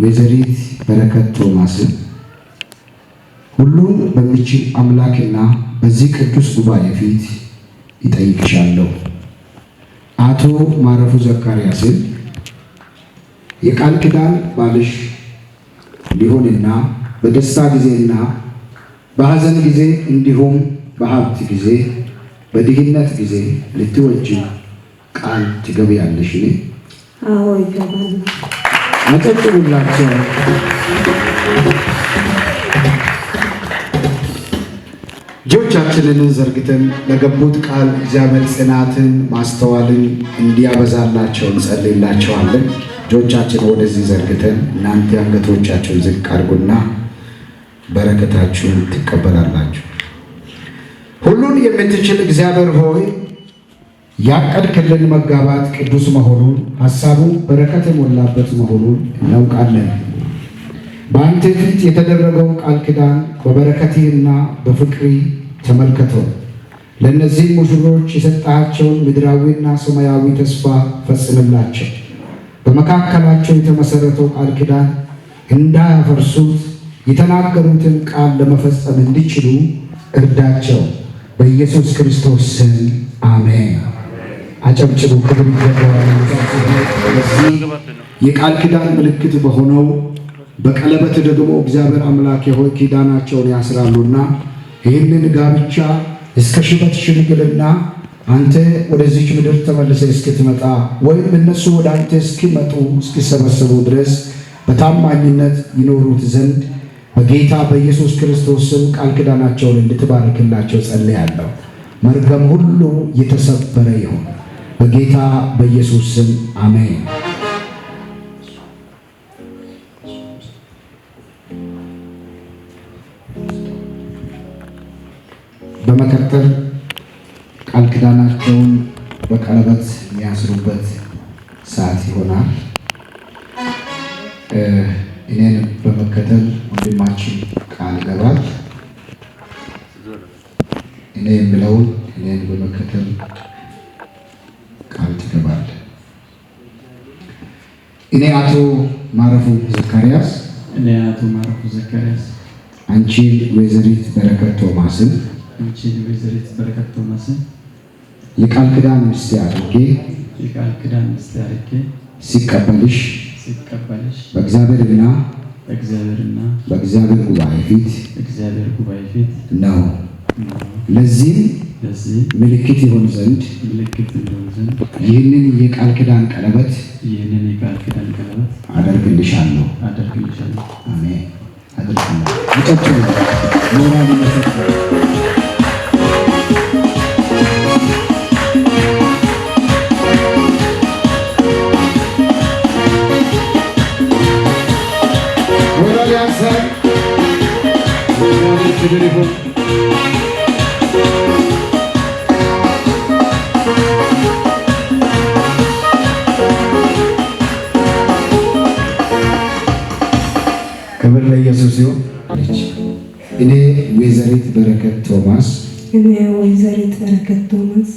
ወይዘሪት በረከት ቶማስን ሁሉን በሚችል አምላክና በዚህ ቅዱስ ጉባኤ ፊት ይጠይቅሻለሁ። አቶ ማረፉ ዘካርያስን የቃል ኪዳን ባልሽ ሊሆንና በደስታ ጊዜና በሐዘን ጊዜ እንዲሁም በሀብት ጊዜ በድህነት ጊዜ ልትወጂው ቃል ትገቢያለሽን? አዎ፣ ይገባል። አጨብጭቡላቸው። እጆቻችንን ዘርግተን ለገቡት ቃል እግዚአብሔር ጽናትን ማስተዋልን እንዲያበዛላቸው እንጸልይላቸዋለን። እጆቻችን ወደዚህ ዘርግተን እናንተ አንገቶቻችሁን ዝቅ አድርጉና በረከታችሁን ትቀበላላችሁ። ሁሉን የምትችል እግዚአብሔር ሆይ፣ ያቀድክልን መጋባት ቅዱስ መሆኑን፣ ሐሳቡ በረከት የሞላበት መሆኑን እናውቃለን። በአንተ ፊት የተደረገው ቃል ኪዳን በበረከትህና በፍቅሪ ተመልከተው። ለእነዚህ ሙሽሮች የሰጣቸውን ምድራዊና ሰማያዊ ተስፋ ፈጽምላቸው። በመካከላቸው የተመሰረተው ቃል ኪዳን እንዳያፈርሱት የተናገሩትን ቃል ለመፈጸም እንዲችሉ እርዳቸው። በኢየሱስ ክርስቶስ ስም አሜን። አጨብጭቡ። ክብር ይገባዋል። የቃል ኪዳን ምልክት በሆነው በቀለበት ደግሞ እግዚአብሔር አምላክ ሆይ ኪዳናቸውን ያስራሉና ይህንን ጋብቻ እስከ ሽበት ሽምግልና አንተ ወደዚች ምድር ተመልሰህ እስክትመጣ ወይም እነሱ ወደ አንተ እስኪመጡ እስኪሰበሰቡ ድረስ በታማኝነት ይኖሩት ዘንድ በጌታ በኢየሱስ ክርስቶስ ስም ቃል ኪዳናቸውን እንድትባርክላቸው ጸልያለሁ። መርገም ሁሉ የተሰበረ ይሁን በጌታ በኢየሱስ ስም አሜን። በመቀጠል ቃል ኪዳናቸውን በቀለበት የሚያስሩበት ሰዓት ይሆናል። እኔን በመከተል ወንድማችን ቃል ይገባል። እኔ የምለውን እኔን በመከተል ቃል ትገባለህ። እኔ አቶ ማረፉ ዘካርያስ፣ እኔ አቶ ማረፉ ዘካርያስ፣ አንቺን ወይዘሪት በረከት ቶማስን አንቺን ወይዘሪት በረከት ቶማስን የቃል ኪዳን ሚስቴ አድርጌ የቃል ኪዳን ሚስቴ አድርጌ ሲቀበልሽ ሲቀበልሽ በእግዚአብሔርና በእግዚአብሔርና በእግዚአብሔር ጉባኤ ፊት በእግዚአብሔር ጉባኤ ፊት ነው። ነው። ለዚህም ለዚህ ምልክት ይሆን ዘንድ ምልክት እንዲሆን ዘንድ ይህንን የቃል ኪዳን ቀለበት ይህንን የቃል ኪዳን ቀለበት አደርግልሻለሁ። አደርግልሻለሁ። አሜን። አደርግልሻለሁ። አጨብጭቡ። ሞራል ይመስላል። ሞራል ያንሳል። እግዚአብሔር ክብር ይሁን። ክብር ለኢየሱስ ይሁን። እኔ ወይዘሪት በረከት ቶማስ እኔ ወይዘሪት በረከት ቶማስ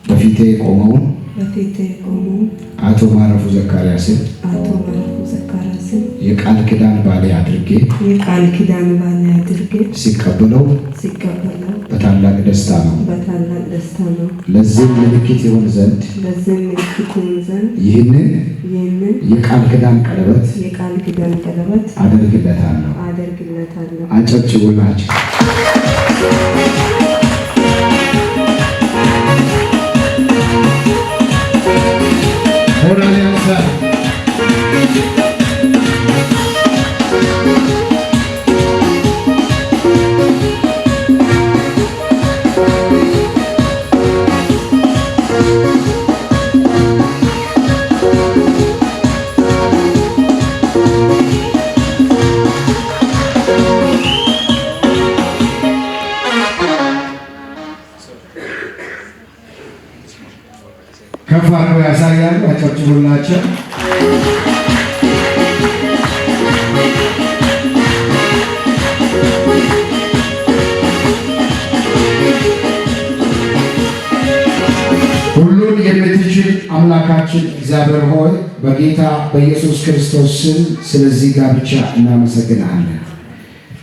በፊቴ የቆመውን በፊቴ የቆመውን አቶ ማረፉ ዘካርያስን አቶ ማረፉ ዘካርያስን የቃል ኪዳን ባሌ አድርጌ የቃል ኪዳን ባሌ አድርጌ ሲቀበለው ሲቀበለው በታላቅ ደስታ ነው። በታላቅ ደስታ ነው። ለዚህም ምልክት ይሆን ዘንድ ለዚህም ምልክት ይሆን ዘንድ ይህንን ይህንን የቃል ኪዳን ቀለበት የቃል ኪዳን ቀለበት አደርግለታለሁ። አደርግለታለሁ። አጨብጭቡላቸው። ሞራል ያንሳል። ከፍ አድርገው ያሳያሉ። አጨብጭቡላቸው። ሁሉን የምትችል አምላካችን እግዚአብሔር ሆይ፣ በጌታ በኢየሱስ ክርስቶስ ስም ስለዚህ ጋብቻ እናመሰግንሃለን።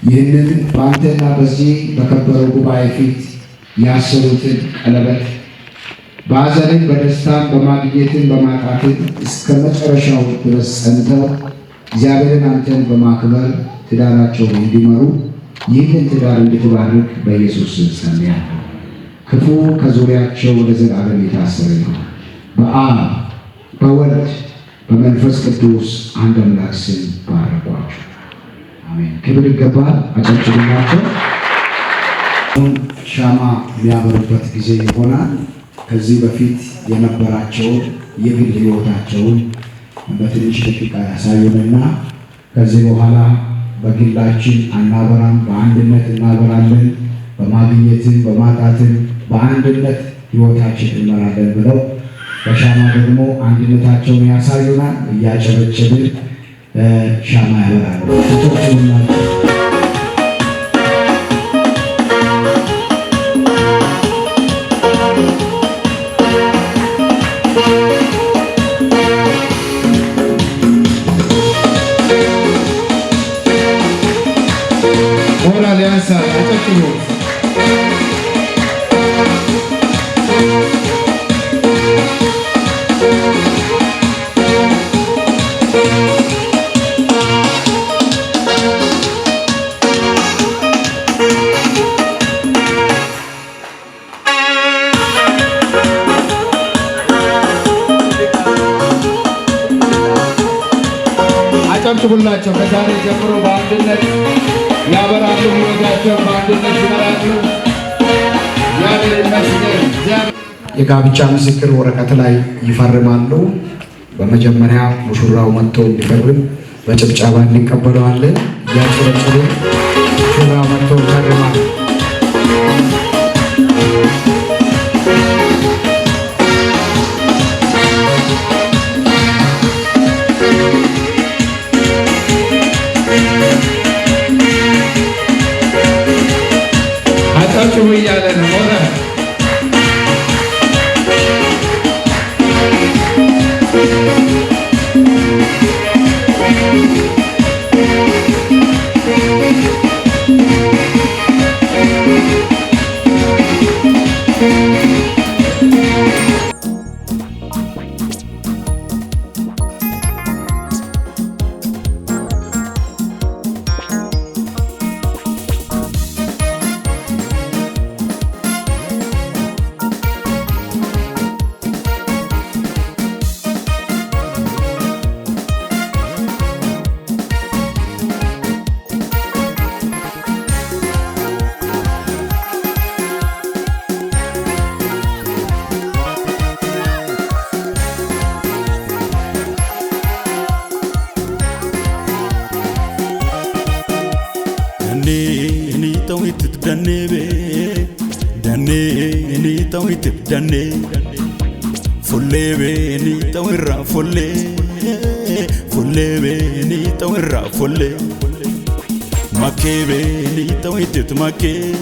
ይህንን በአንተና በዚህ በከበረው ጉባኤ ፊት ያሰሩትን ቀለበት በሐዘንም በደስታም በማግኘትም በማጣትም እስከ መጨረሻው ድረስ ጸንተው እግዚአብሔርን አንተን በማክበር ትዳራቸውን እንዲመሩ፣ ይህንን ትዳር እንድትባርክ በኢየሱስ ስም ጸልያለሁ። ክፉ ከዙሪያቸው ለዘላለም የታሰረ ይሁን። በአብ፣ በወልድ፣ በመንፈስ ቅዱስ አንድ አምላክ ስም ባረኳቸው። አሜን። ክብር ይገባል። አጨብጭቡላቸው። አሁን ሻማ የሚያበሩበት ጊዜ ይሆናል። ከዚህ በፊት የነበራቸውን የግል ሕይወታቸውን በትንሽ ደቂቃ ያሳዩንና ከዚህ በኋላ በግላችን አናበራም፣ በአንድነት እናበራለን፣ በማግኘትም በማጣትም በአንድነት ሕይወታችን እንመራለን ብለው በሻማ ደግሞ አንድነታቸውን ያሳዩናል። እያጨበጨብን ሻማ ያበራሉ። ተጨብጭቡላቸው። ሞራል ያንሳል። አጨብጭቡ። አጨብጭቡላቸው። ከዛሬ ጀምሮ በአንድነት ያበራሉ፣ ሕይወታቸውን በአንድነት ይመራሉ። እግዚአብሔር ይመስገን። የጋብቻ ምስክር ወረቀት ላይ ይፈርማሉ። በመጀመሪያ ሙሽራው መጥቶ እንዲፈርም በጭብጨባ እንቀበለዋለን። እያጨበጨቡ ሙሽራው መጥቶ ይፈርማል። አጨብጭቡ እያለ ነው። ሞራል። Danee danee ni ta'u itti danee fullee bee ni ta'u irraa fullee, fullee bee ni ta'u irraa fullee, makkee bee ni ta'u itti makkee,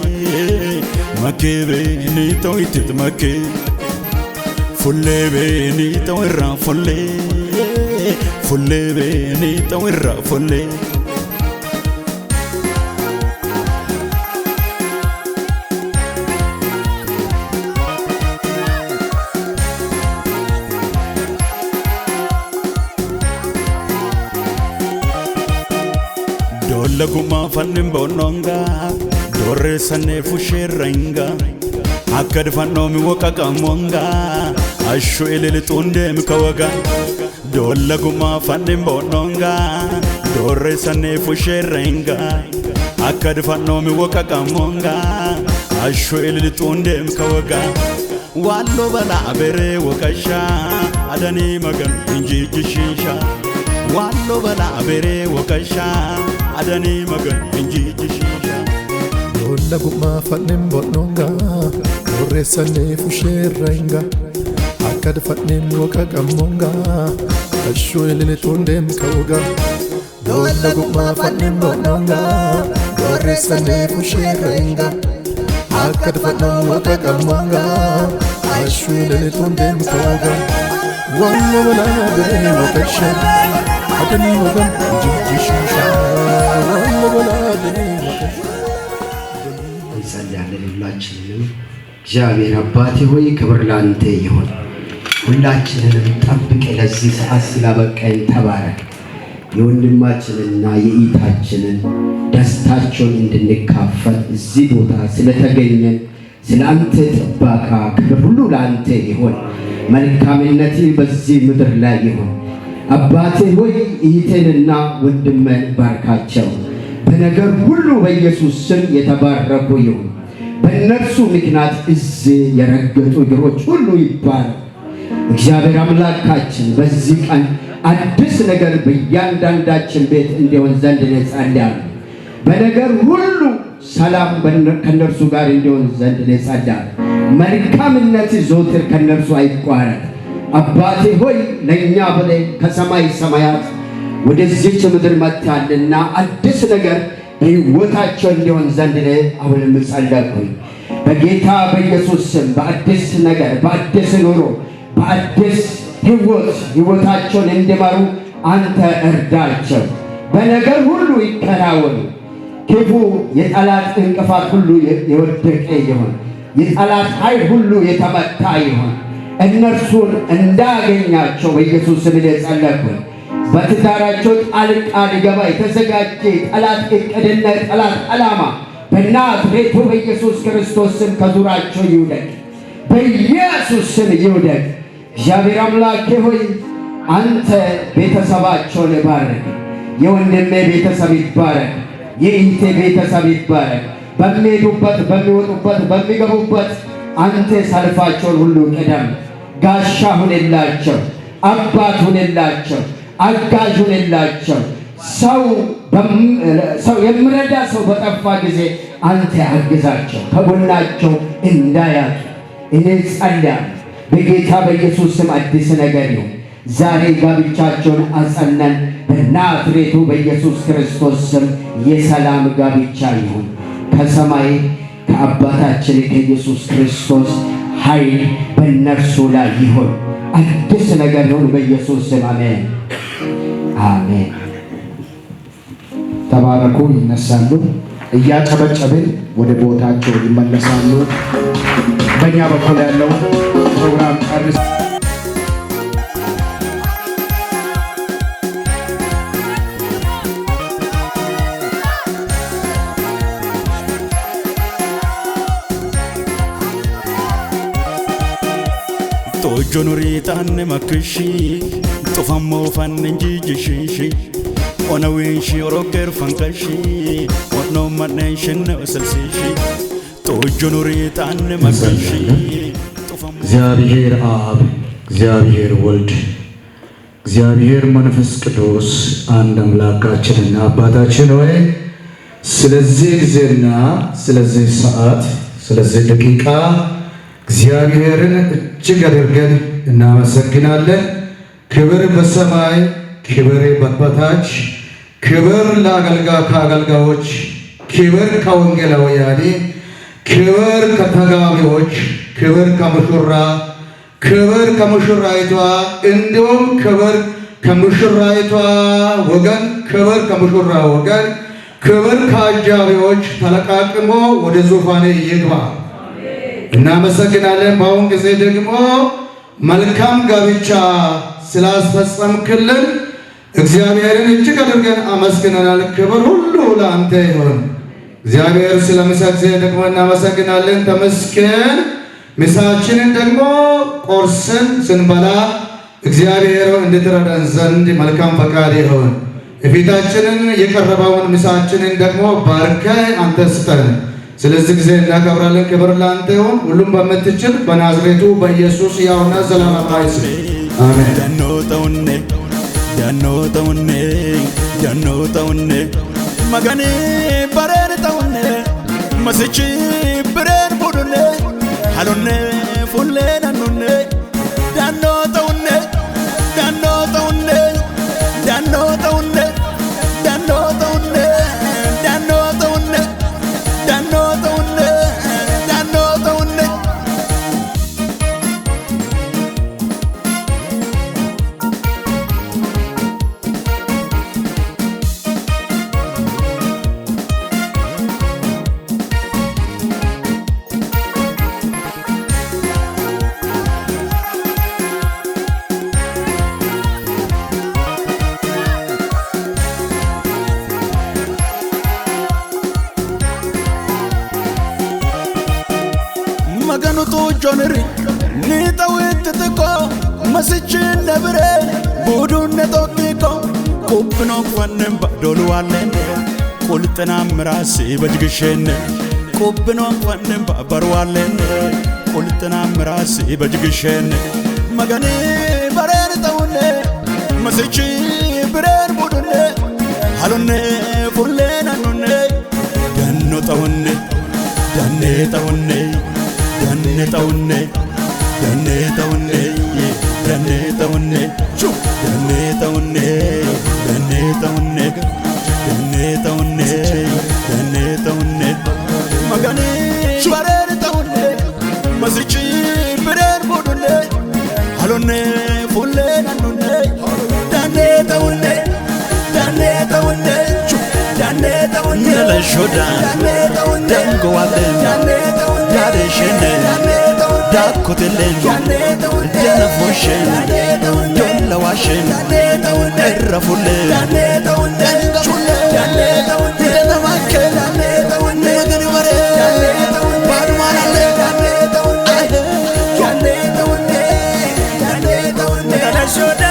makkee bee ni ta'u itti makkee, fullee bee ni ta'u irraa fullee, fullee bee ni ta'u irraa fullee. Dolla gumaa fannin boononga doorreessannee fusheerrenga akka difannoomi woqa qamonga ashu ililixuun deemi kawaga. Dolla gumaa fannin boononga doorreessannee fusheerrenga akka difannoomi woqa qamonga ashu ililixuun deemi kawaga. Walloo balaa beree waqashaa adanii magan injijjishiishaa. Walloo balaa beree waqashaa adanii magan injijjishiishaa. Dolla gumaa fannin boononga doorreessannee fusheerrenga. Akka woqaqammonga Ashuu ililituundem ka'uga Doolla gummaa fannin boononga Doorreessannee fusheerrenga Akka dfannoo woqaqammonga Ashuu ililituundem ka'uga Wallo balaa biree woqashe Adanii wogam jijjishiisha Wallo balaa biree woqashe እንጸልያለን። ሁላችንንም እግዚአብሔር አባቴ ሆይ ክብር ላንተ ይሁን። ሁላችንንም ጠብቀ ለዚህ ሰዓት ስላበቃን ተባረክ። የወንድማችንና የእህታችንን ደስታቸውን እንድንካፈል እዚህ ቦታ ስለተገኘን ስለ አንተ ጥበቃ ክብር ሁሉ ለአንተ ይሁን። መልካምነት በዚህ ምድር ላይ ይሁን። አባቴ ሆይ እህቴንና ወንድሜን ባርካቸው። በነገር ሁሉ በኢየሱስ ስም የተባረኩ ይሁን። በእነርሱ ምክንያት እዚህ የረገጡ እግሮች ሁሉ ይባረኩ። እግዚአብሔር አምላካችን በዚህ ቀን አዲስ ነገር በእያንዳንዳችን ቤት እንዲሆን ዘንድ እጸልያለሁ። በነገር ሁሉ ሰላም ከእነርሱ ጋር እንዲሆን ዘንድ እጸልያለሁ። መልካምነት ዘወትር ከእነርሱ አይቋረጥ። አባቴ ሆይ ለእኛ ብለህ ከሰማይ ሰማያት ወደዚች ምድር መጥተሃልና አዲስ ነገር በሕይወታቸው እንዲሆን ዘንድ እኔ አሁንም ጸለይኩኝ። በጌታ በኢየሱስ ስም በአዲስ ነገር፣ በአዲስ ኑሮ፣ በአዲስ ሕይወት ሕይወታቸውን እንዲመሩ አንተ እርዳቸው። በነገር ሁሉ ይከናወኑ። ክፉ የጠላት እንቅፋት ሁሉ የወደቀ ይሁን። የጠላት ኃይል ሁሉ የተመታ ይሁን። እነርሱን እንዳያገኛቸው በኢየሱስ ስም ጸለይኩኝ። በትዳራቸው ጣልቃ ሊገባ የተዘጋጀ ጠላት እቅድና የጠላት ዓላማ በናዝሬቱ በኢየሱስ ክርስቶስ ስም ከዙራቸው ይውደቅ፣ በኢየሱስ ስም ይውደቅ። እግዚአብሔር አምላኬ ሆይ አንተ ቤተሰባቸውን ባርክ። የወንድሜ ቤተሰብ ይባረክ፣ የእህቴ ቤተሰብ ይባረክ። በሚሄዱበት፣ በሚወጡበት፣ በሚገቡበት አንተ ሰልፋቸውን ሁሉ ቅደም። ጋሻ ሁንላቸው፣ አባት ሁንላቸው፣ አጋዥ ሁንላቸው። ሰው የሚረዳ ሰው በጠፋ ጊዜ አንተ አግዛቸው፣ ከጎናቸው እንዳያጡ። እኔ ጸልያለሁ በጌታ በኢየሱስ ስም አዲስ ነገር ይሁን። ዛሬ ጋብቻቸውን አጸናን። በናዝሬቱ በኢየሱስ ክርስቶስ ስም የሰላም ጋብቻ ይሁን። ከሰማይ ከአባታችን ከኢየሱስ ክርስቶስ ኃይል በእነርሱ ላይ ይሁን። አዲስ ነገር ይሁን በኢየሱስ ስም አሜን፣ አሜን። ተባረኩ። ይነሳሉ፣ እያጨበጨብን ወደ ቦታቸው ይመለሳሉ። በእኛ በኩል ያለው ፕሮግራም ጨርስ። Tojjo nurii taanne makkishi Tufammoo fanne jijjishishi Onawiinshi orokkeer fankashi Onnoo manneen shinne osalsiishi Tojjo nurii taanne makkishi እግዚአብሔር አብ፣ እግዚአብሔር ወልድ፣ እግዚአብሔር መንፈስ ቅዱስ አንድ አምላካችንና አባታችን ሆይ ስለዚህ ጊዜና ስለዚህ ሰዓት ስለዚህ ደቂቃ እግዚአብሔርን እጅግ አድርገን እናመሰግናለን። ክብር በሰማይ ክብር በታች፣ ክብር ለአገልጋ ከአገልጋዮች፣ ክብር ከወንጌላውያን፣ ክብር ከተጋቢዎች፣ ክብር ከሙሽራ፣ ክብር ከሙሽራይቷ፣ እንዲሁም ክብር ከሙሽራይቷ ወገን፣ ክብር ከሙሽራ ወገን፣ ክብር ከአጃቢዎች ተለቃቅሞ ወደ ዙፋኔ ይግባ። እናመሰግናለን። በአሁን ጊዜ ደግሞ መልካም ጋብቻ ስላስፈጸምክልን እግዚአብሔርን እጅግ አድርገን አመስግነናል። ክብር ሁሉ ለአንተ ይሁን። እግዚአብሔር ስለ ምሳ ጊዜ ደግሞ እናመሰግናለን። ተመስገን። ምሳችንን ደግሞ ቆርሰን ስንበላ እግዚአብሔር እንድትረዳን ዘንድ መልካም ፈቃድ ይሁን። የፊታችንን የቀረበውን ምሳችንን ደግሞ ባርከህ አንተ ስጠን። ስለዚህ ጊዜ እናከብራለን። ክብር ለአንተ ይሁን። ሁሉም በምትችል በናዝሬቱ በኢየሱስ ሕያውና ዘላለማዊ ስም አሜን። Dannoo ta'unne dannoo ta'unne dannoo ta'unne maganii bareen ta'unne masichi bireen budunne halonne fullee nannunne. Jonri ni tawitiko masichin nebre budun tokiko qubno fannem badolwalen qultana mrasi bajgishen qubno fannem barwalen qultana mrasi bajgishen magani barer tawne masichi brer budunne halunne fullenanunne danno tawne danne tawne danne tawne danne tawne danne tawne danne tawne danne tawne danne tawne danne tawne magani barer tawne masichi brer budunne halunne fullenanunne danne tawne danne tawne danne tawne ለሾዳ ደንጎዋለን ዳሬሽን ዳኩትልን ደነፎሽን ዶለዋሽን እረፉልን ደነማከል መገን በሬ ባድማላለ ለሾዳ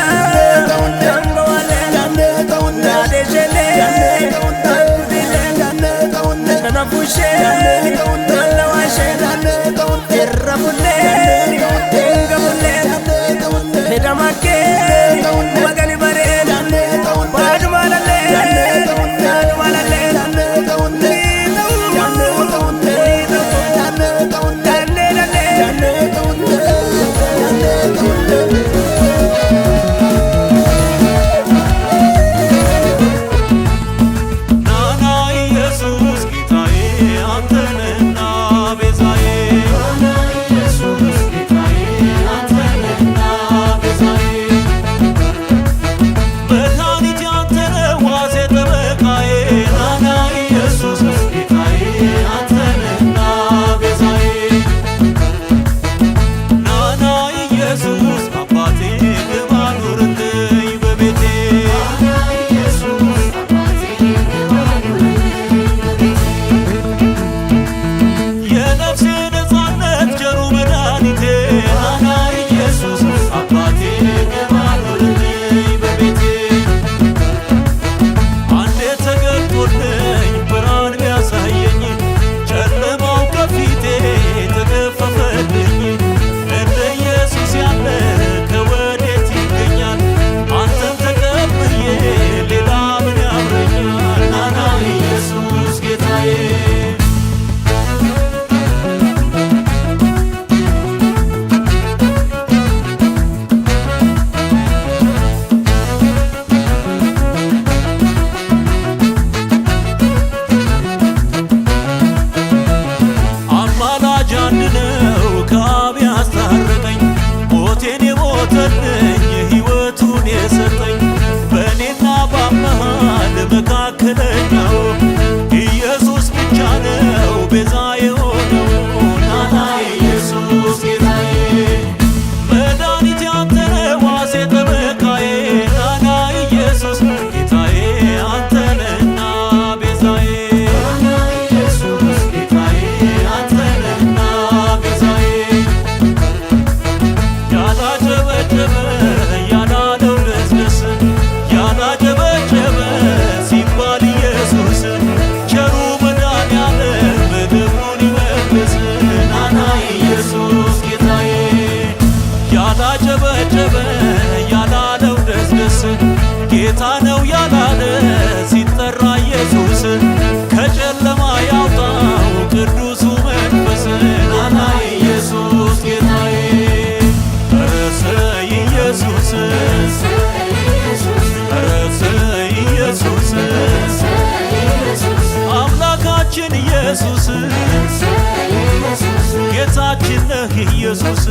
ጌታ ነው ያላለ ሲጠራ ኢየሱስ ከጨለማ ያውጣው ቅዱሱ መንፈስ ናና ኢየሱስ ጌታዬ ረሰ ኢየሱስ ረሰ ኢየሱስ አምላካችን ኢየሱስ ጌታችን ነህ ኢየሱስ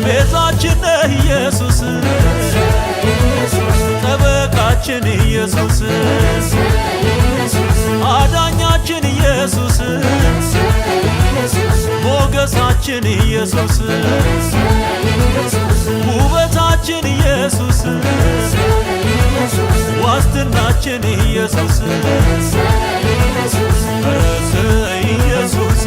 ቤዛችን ነህ ኢየሱስ ጠበቃችን ኢየሱስ አዳኛችን ኢየሱስ ሞገሳችን ኢየሱስ ውበታችን ኢየሱስ ዋስትናችን ኢየሱስ ረሰ ኢየሱስ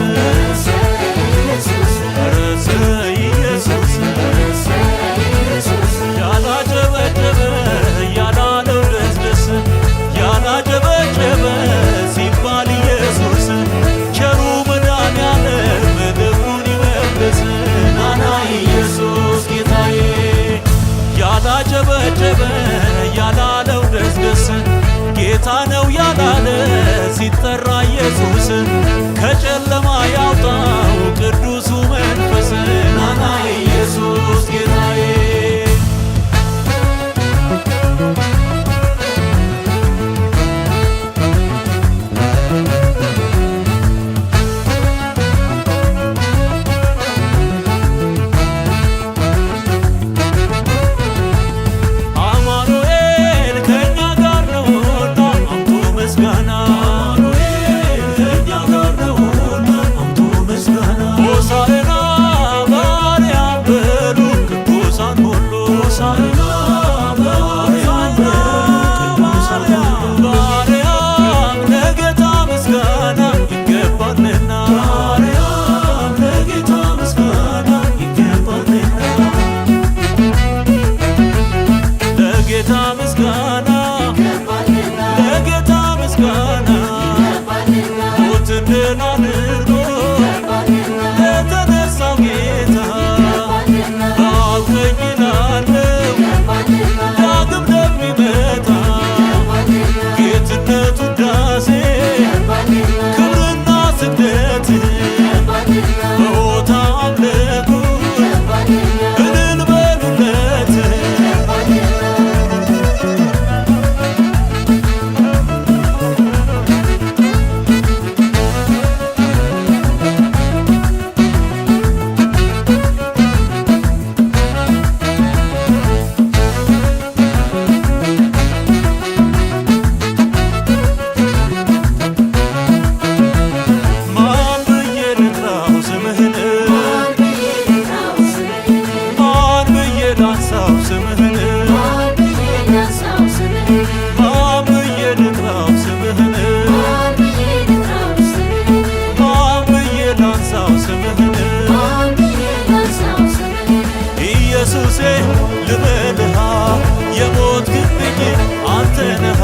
አንተ ነህ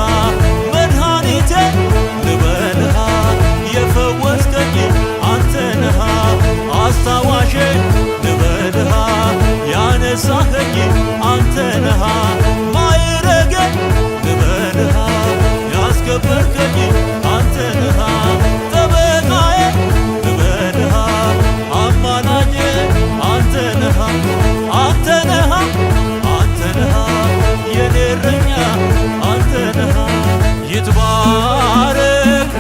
መድኃኒቴ ልበልህ የፈወስከኝ አንተ ነህ አስታዋሼ ልበልህ ያነሳኸኝ አንተ ነህ ማይረጌ ልበልህ ያስከበርከኝ አንተ ነህ ጠበቃዬ ልበልህ አማላጄ አንተ ነህ አንተ ነህ አንተ ነህ የኔ እረኛ አንተ ነህ። ይትባረክ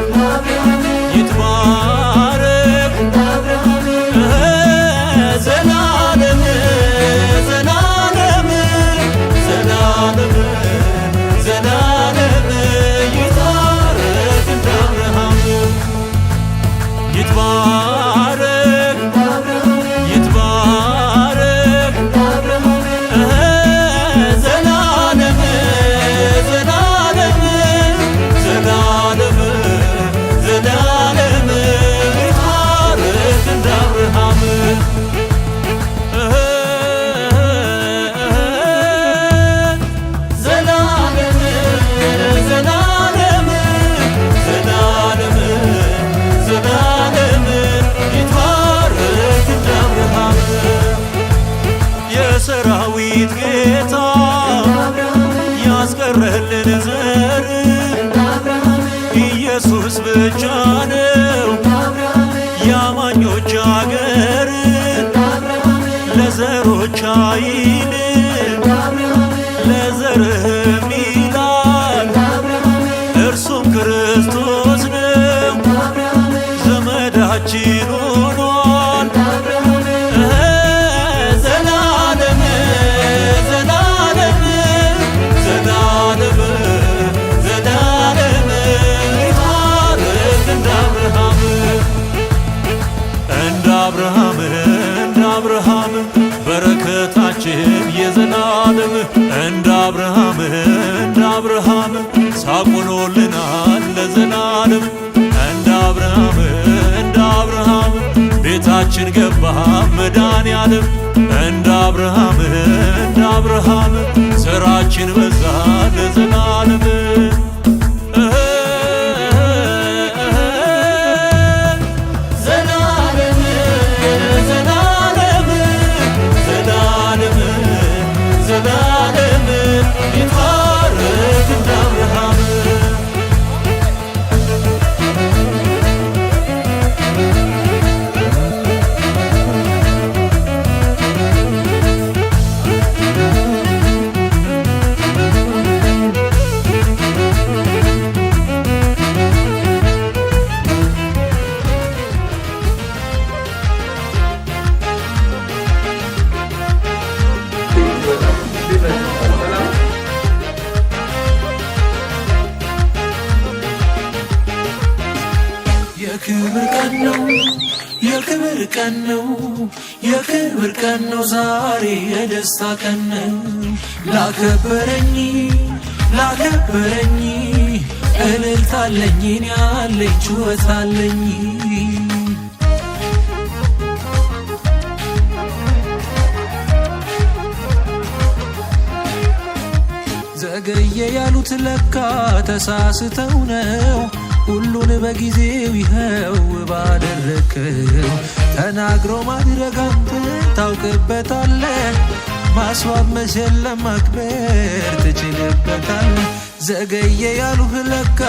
ይትባረክ ዘላለም ዘላለም ዘላለም ዘላለም ይትባረክ እንደ አብርሃም ይትባረክ ይትባረክ ዘላለም ዘላለም ዘላለም ዘላለም ይትባረክ እንደ አብርሃም። ዘላለም ዘላለም ዘላለም ዘላለም ይትባረክ እንደ አብርሃም። የሰራዊት ጌታ ያስቀረልን ዘር ኢየሱስ ብቻ ነው የአማኞች አገር ለዘሮች አይልም ለዘርህም ይላል እርሱም ክርስቶስ ነው ዘመዳችን ሆኗል። ዘላለም ዘላለም ዘላለም ዘላለም ይትባረክ እንደ አብርሃም እንደ አብርሃም እንደ አብርሃም በረከታችን የዘላለም እንደ አብርሃም እንደ አብርሃም ሳቁኖልናል ለዘላለም እንደ አብርሃም እንደ አብርሃም ቤታችን ገባ መድኃኔዓለም እንደ አብርሃም እንደ አብርሃም ዘራችን በዛ ለዘላለም። ዘላለም ዘላለም ዘላለም ዘላለም ይትባረክ እንደ አብርሃም። የክብር ቀን ነው፣ የክብር ቀን ነው፣ የክብር ቀን ነው፣ ዛሬ የደስታ ቀን ነው። ላከበረኝ ላከበረኝ እልልታለኝ እኔ ያለኝ ጩኸታለኝ። ዘገየ ያሉት ለካ ተሳስተው ነው። ሁሉን በጊዜው ይኸው ባደረከው። ተናግሮ ማድረግ አንተ ታውቅበታለህ። ማስዋብ መሸለም ማክበር ትችልበታለህ። ዘገየ ያሉህ ለካ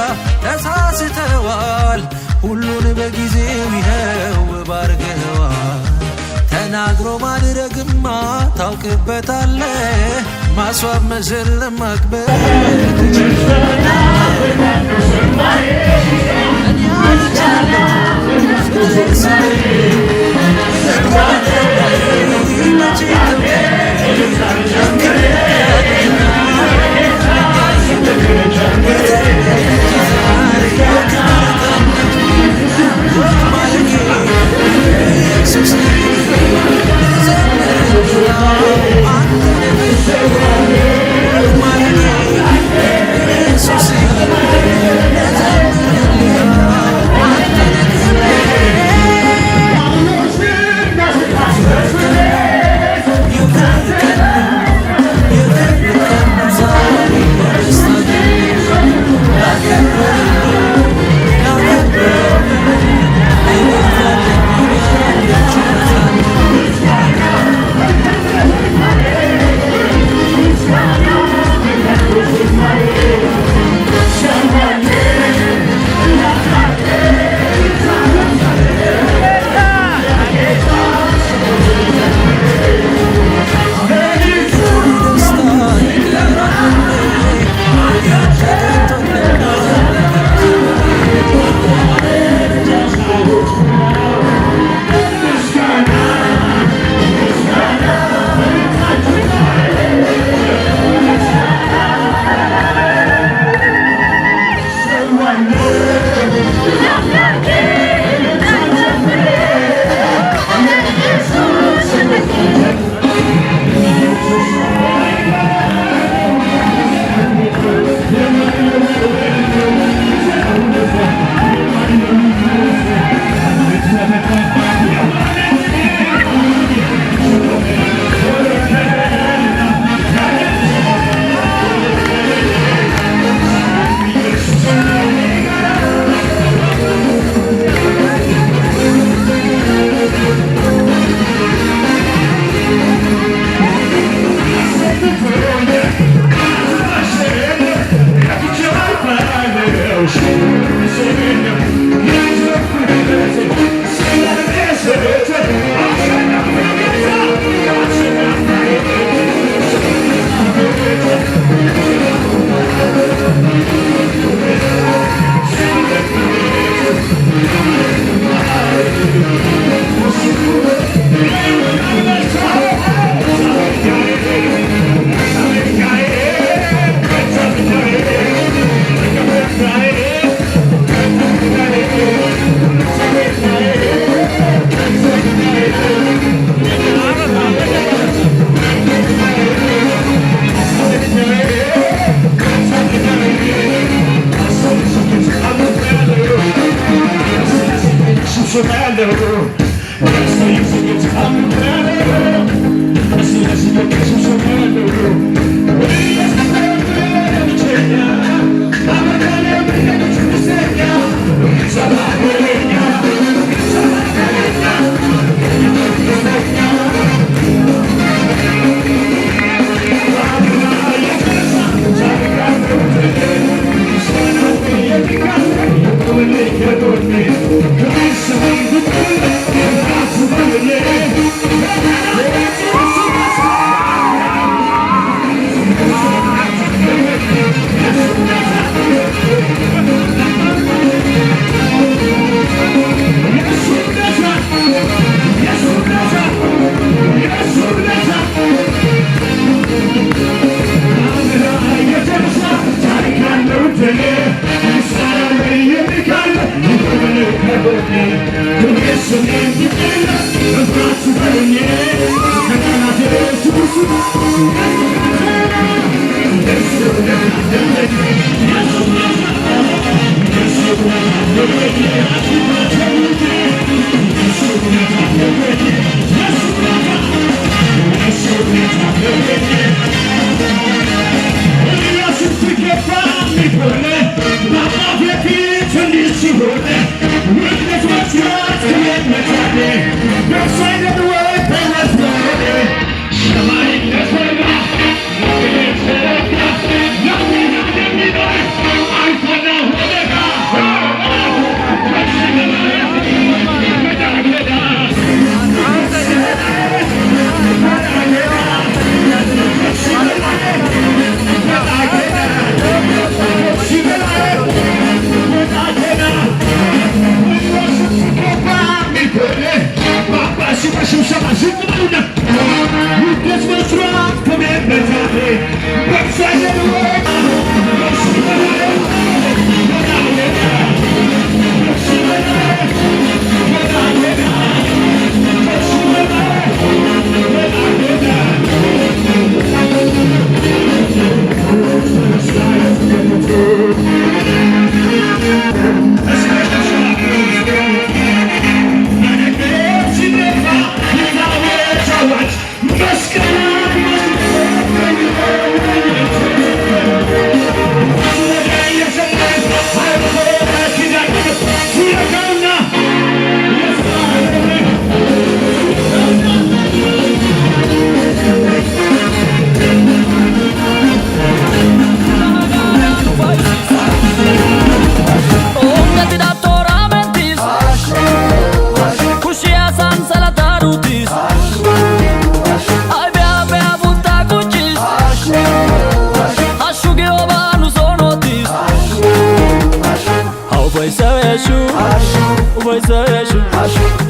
ተሳስተዋል። ሁሉን በጊዜው ይኸው ባርገዋል። ተናግሮ ማድረግማ ታውቅበታለህ። ማስዋብ መሸለም ማክበር ትችልበታለህ። እኔ አልቻለሁ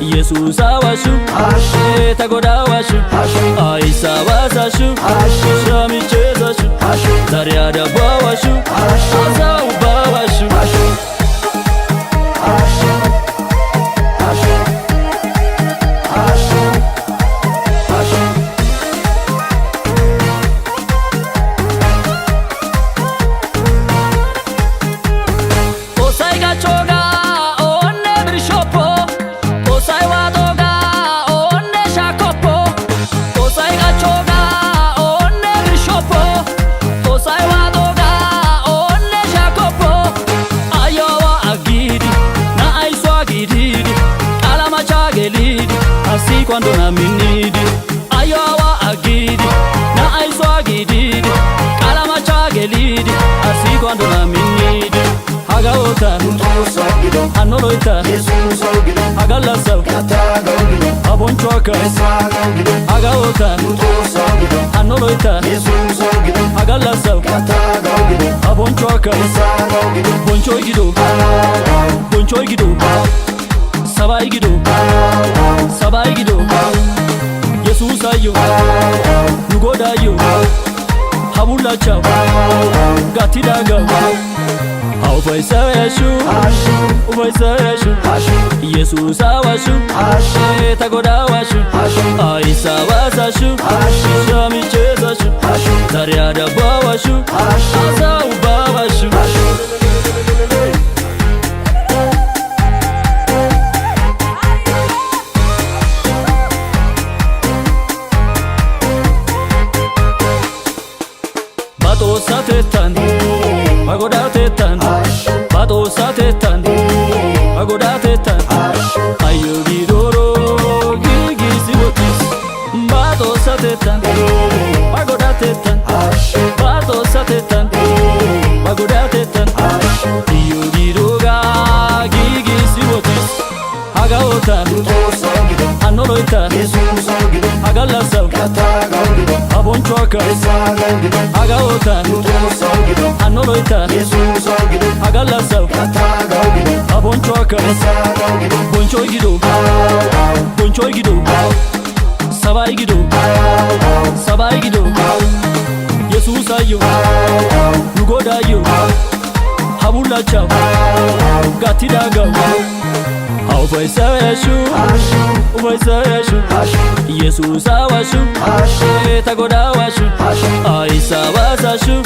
ኢየሱስ አዋሹ ተጎዳዋሹ አይሳባሳሹ ሻሚቼዛሹ ዛሬ አዳባዋሹ አዛውባዋሹ። Xoossay gachoogaa oonne birshoppo, Xoossay waatoogaa oonne shaakoppo, Xoossay gachoogaa oonne birshoppo, Xoossay waatoogaa oonne shaakoppo. Ayyoowa aggidi na'ay gididi qalamachaa gelidi asiiquwan dona minnidi. Ayyoowa aggidi na'ay gididi qalamachaa gelidi asiiquwan dona minnidi. Hagaota hannoloyta hagallassaw ha bonchchuwakka hagaota hannoloyta hagallassaw ha bonchchuwakka bonchchoy gido, bonchchoy gido, sabay gido, sabay gido, Yesuusayyo nu Godaayyo ha bullachchaw gattidagaw ha ufayssaw yashu, ufayssaw yashu, ኢየሱስ አዋሹ ተጎዳዋሹ አይሳባሳሹ ሻሚቼዛሹ ዛሬ አዳባዋሹ አዛውባዋሹ። Ba Xoossatettan, ba Godatettan, ayyo giidooro giigissi wottiis. Ba Xoossatettan, ba Godatettan, ba Xoossatettan, ba Godatettan, ayyo giidoogaa giigissi wottiis. Hagaa oota, hanno loytta, ha gallassawu, ha bonchchuwakka. Hagaa oota, hanno loytta, ha gallassawu, ha bonchchuwakka. Bonchchoy gido, bonchchoy gido, sabay gido, sabay gido, Yesuusayyo, nu Godaayyo, ha bullachchawu gattidaagawu. Ha ufayssawu hashshu, ufayssawu hashshu, Yesuusawu hashshu, ta Godawu hashshu, Ayissaawaas hashshu,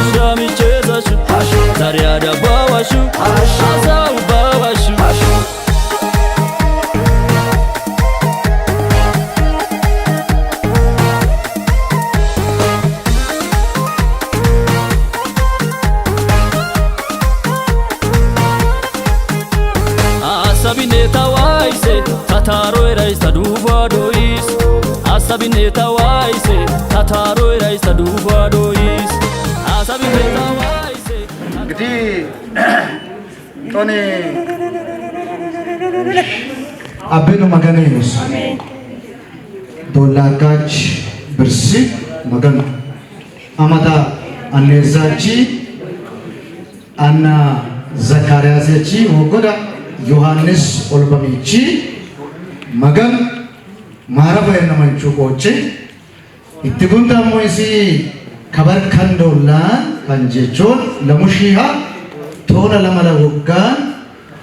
ishaa michchees hashshu, zariya dabbuwawu hashshu, asa ubbawu hashshu. Asabinne tawaayise tataaro erays ta duufuwa dooyis. Asabinne tawaayise tataaro erays ta duufuwa dooyis. Asabinne tawaayise. እንግዲህ ጦኔ አቤኑ መገኔ ዶላጋች ብርሲ መገኑ አመታ አኔዛቺ አና ዘካርያሴቺ ወጎዳ ዮሐንስ ኦልበሚቺ መገን ማረፈ የነመንቹ ቆጭ itti guntammoisi kabarkan doollaan kan jechuun lamushiha toona lama la waggaan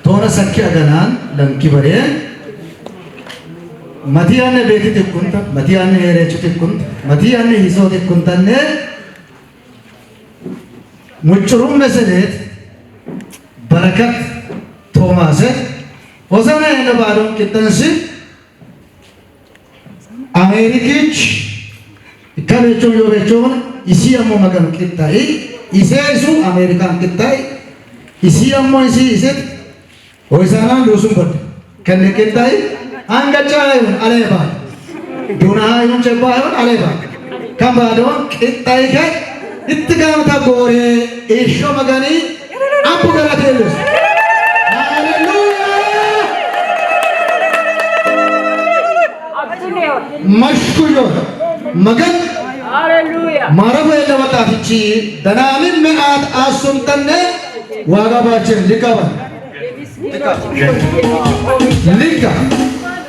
toona sakki aganaan lanki baree matiyaanne beeti tikkunta, matiyaanne hereechu tikkunta, matiyaanne hisoo tikkuntanne muccurum meselet በረከት ቶማሰ ሆሳና የነባዶን ቅጠንሲ አሜሪኪች ከቤቾ ዮቤቾን isi ammo maganu qixxai iseesu ameerikaan qixxai isi ammo isi iset hoysaanaan luusun bodde kenne qixxai angacaa ይሁን አሌባ ዱናሃ ይሁን ጨባ ይሁን አሌባ ከባዶን qixxai ከ itti gaamta ጎሬ ኢሾ መገኒ አቡ ገላቴሉስ ሃሌሉያ መሽኩዮ መገን ማረፈ የለወጣትቺ ደናምን መአት አሱምጠነ ዋጋ ባችን ሊቀባ ሊጋ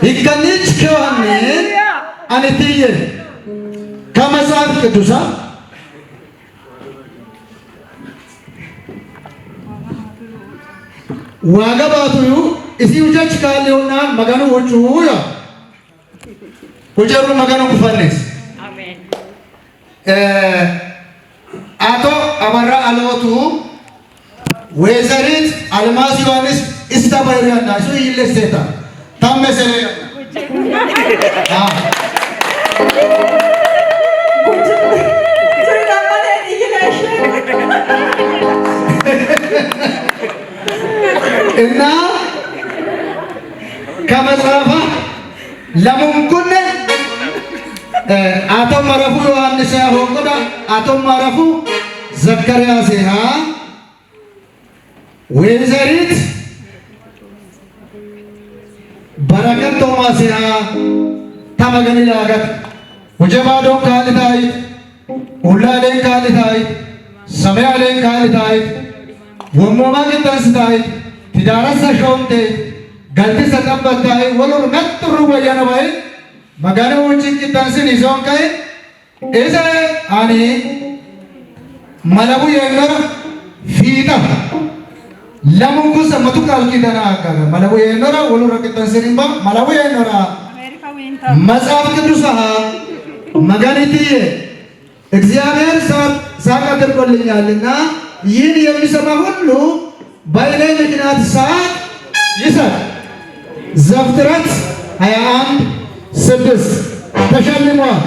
ይከንች ከዋኔ አንትየ ከመጽሐፍ ቅዱሳ ዋጋ ባቱዩ እዚ ውጀች ካሊሆና መገኑ ውጩ ያ ውጀሩ መገኑ ኩፈኔስ አቶ አበራ አሎቱ ወይዘሪት አልማዝ ዮሐንስ እስታ ባይሪያና እሱ ይለሴታ ታመሰለ እና ከመጽሐፋ ለሙንኩነ አቶ መረፉ ዮሐንስ ሆንቆዳ አቶ መረፉ ዘካርያስ ሃ ወይዘሪት በረከት ቶማስ ሃ ተመገኒ ላገት ወጀባዶን ካልታይት ሁላሌን ካልታይት ሰማያሌን ካልታይት ወሞማ ቅጠንስታይት ትዳረሰ ሾምቴ ገልትሰ ጠበታይ ወሉር ነጥሩ ወየነባይ maganu wucin qixxansin isoon ka'e isa ani malabu yeennora fiixa lamun kusa matu ቃል ኪዳን አጋገ malabu yeennora wolurra qixxansin ba malabu yeennora መጽሐፍ ቅዱስ መጋኒትዬ እግዚአብሔር ሳቅ አድርጎልኛልና ይህን የሚሰማ ሁሉ በእኔ ምክንያት ሳቅ ይሳቅ። ዘፍጥረት 21:6 ተሸልሟል።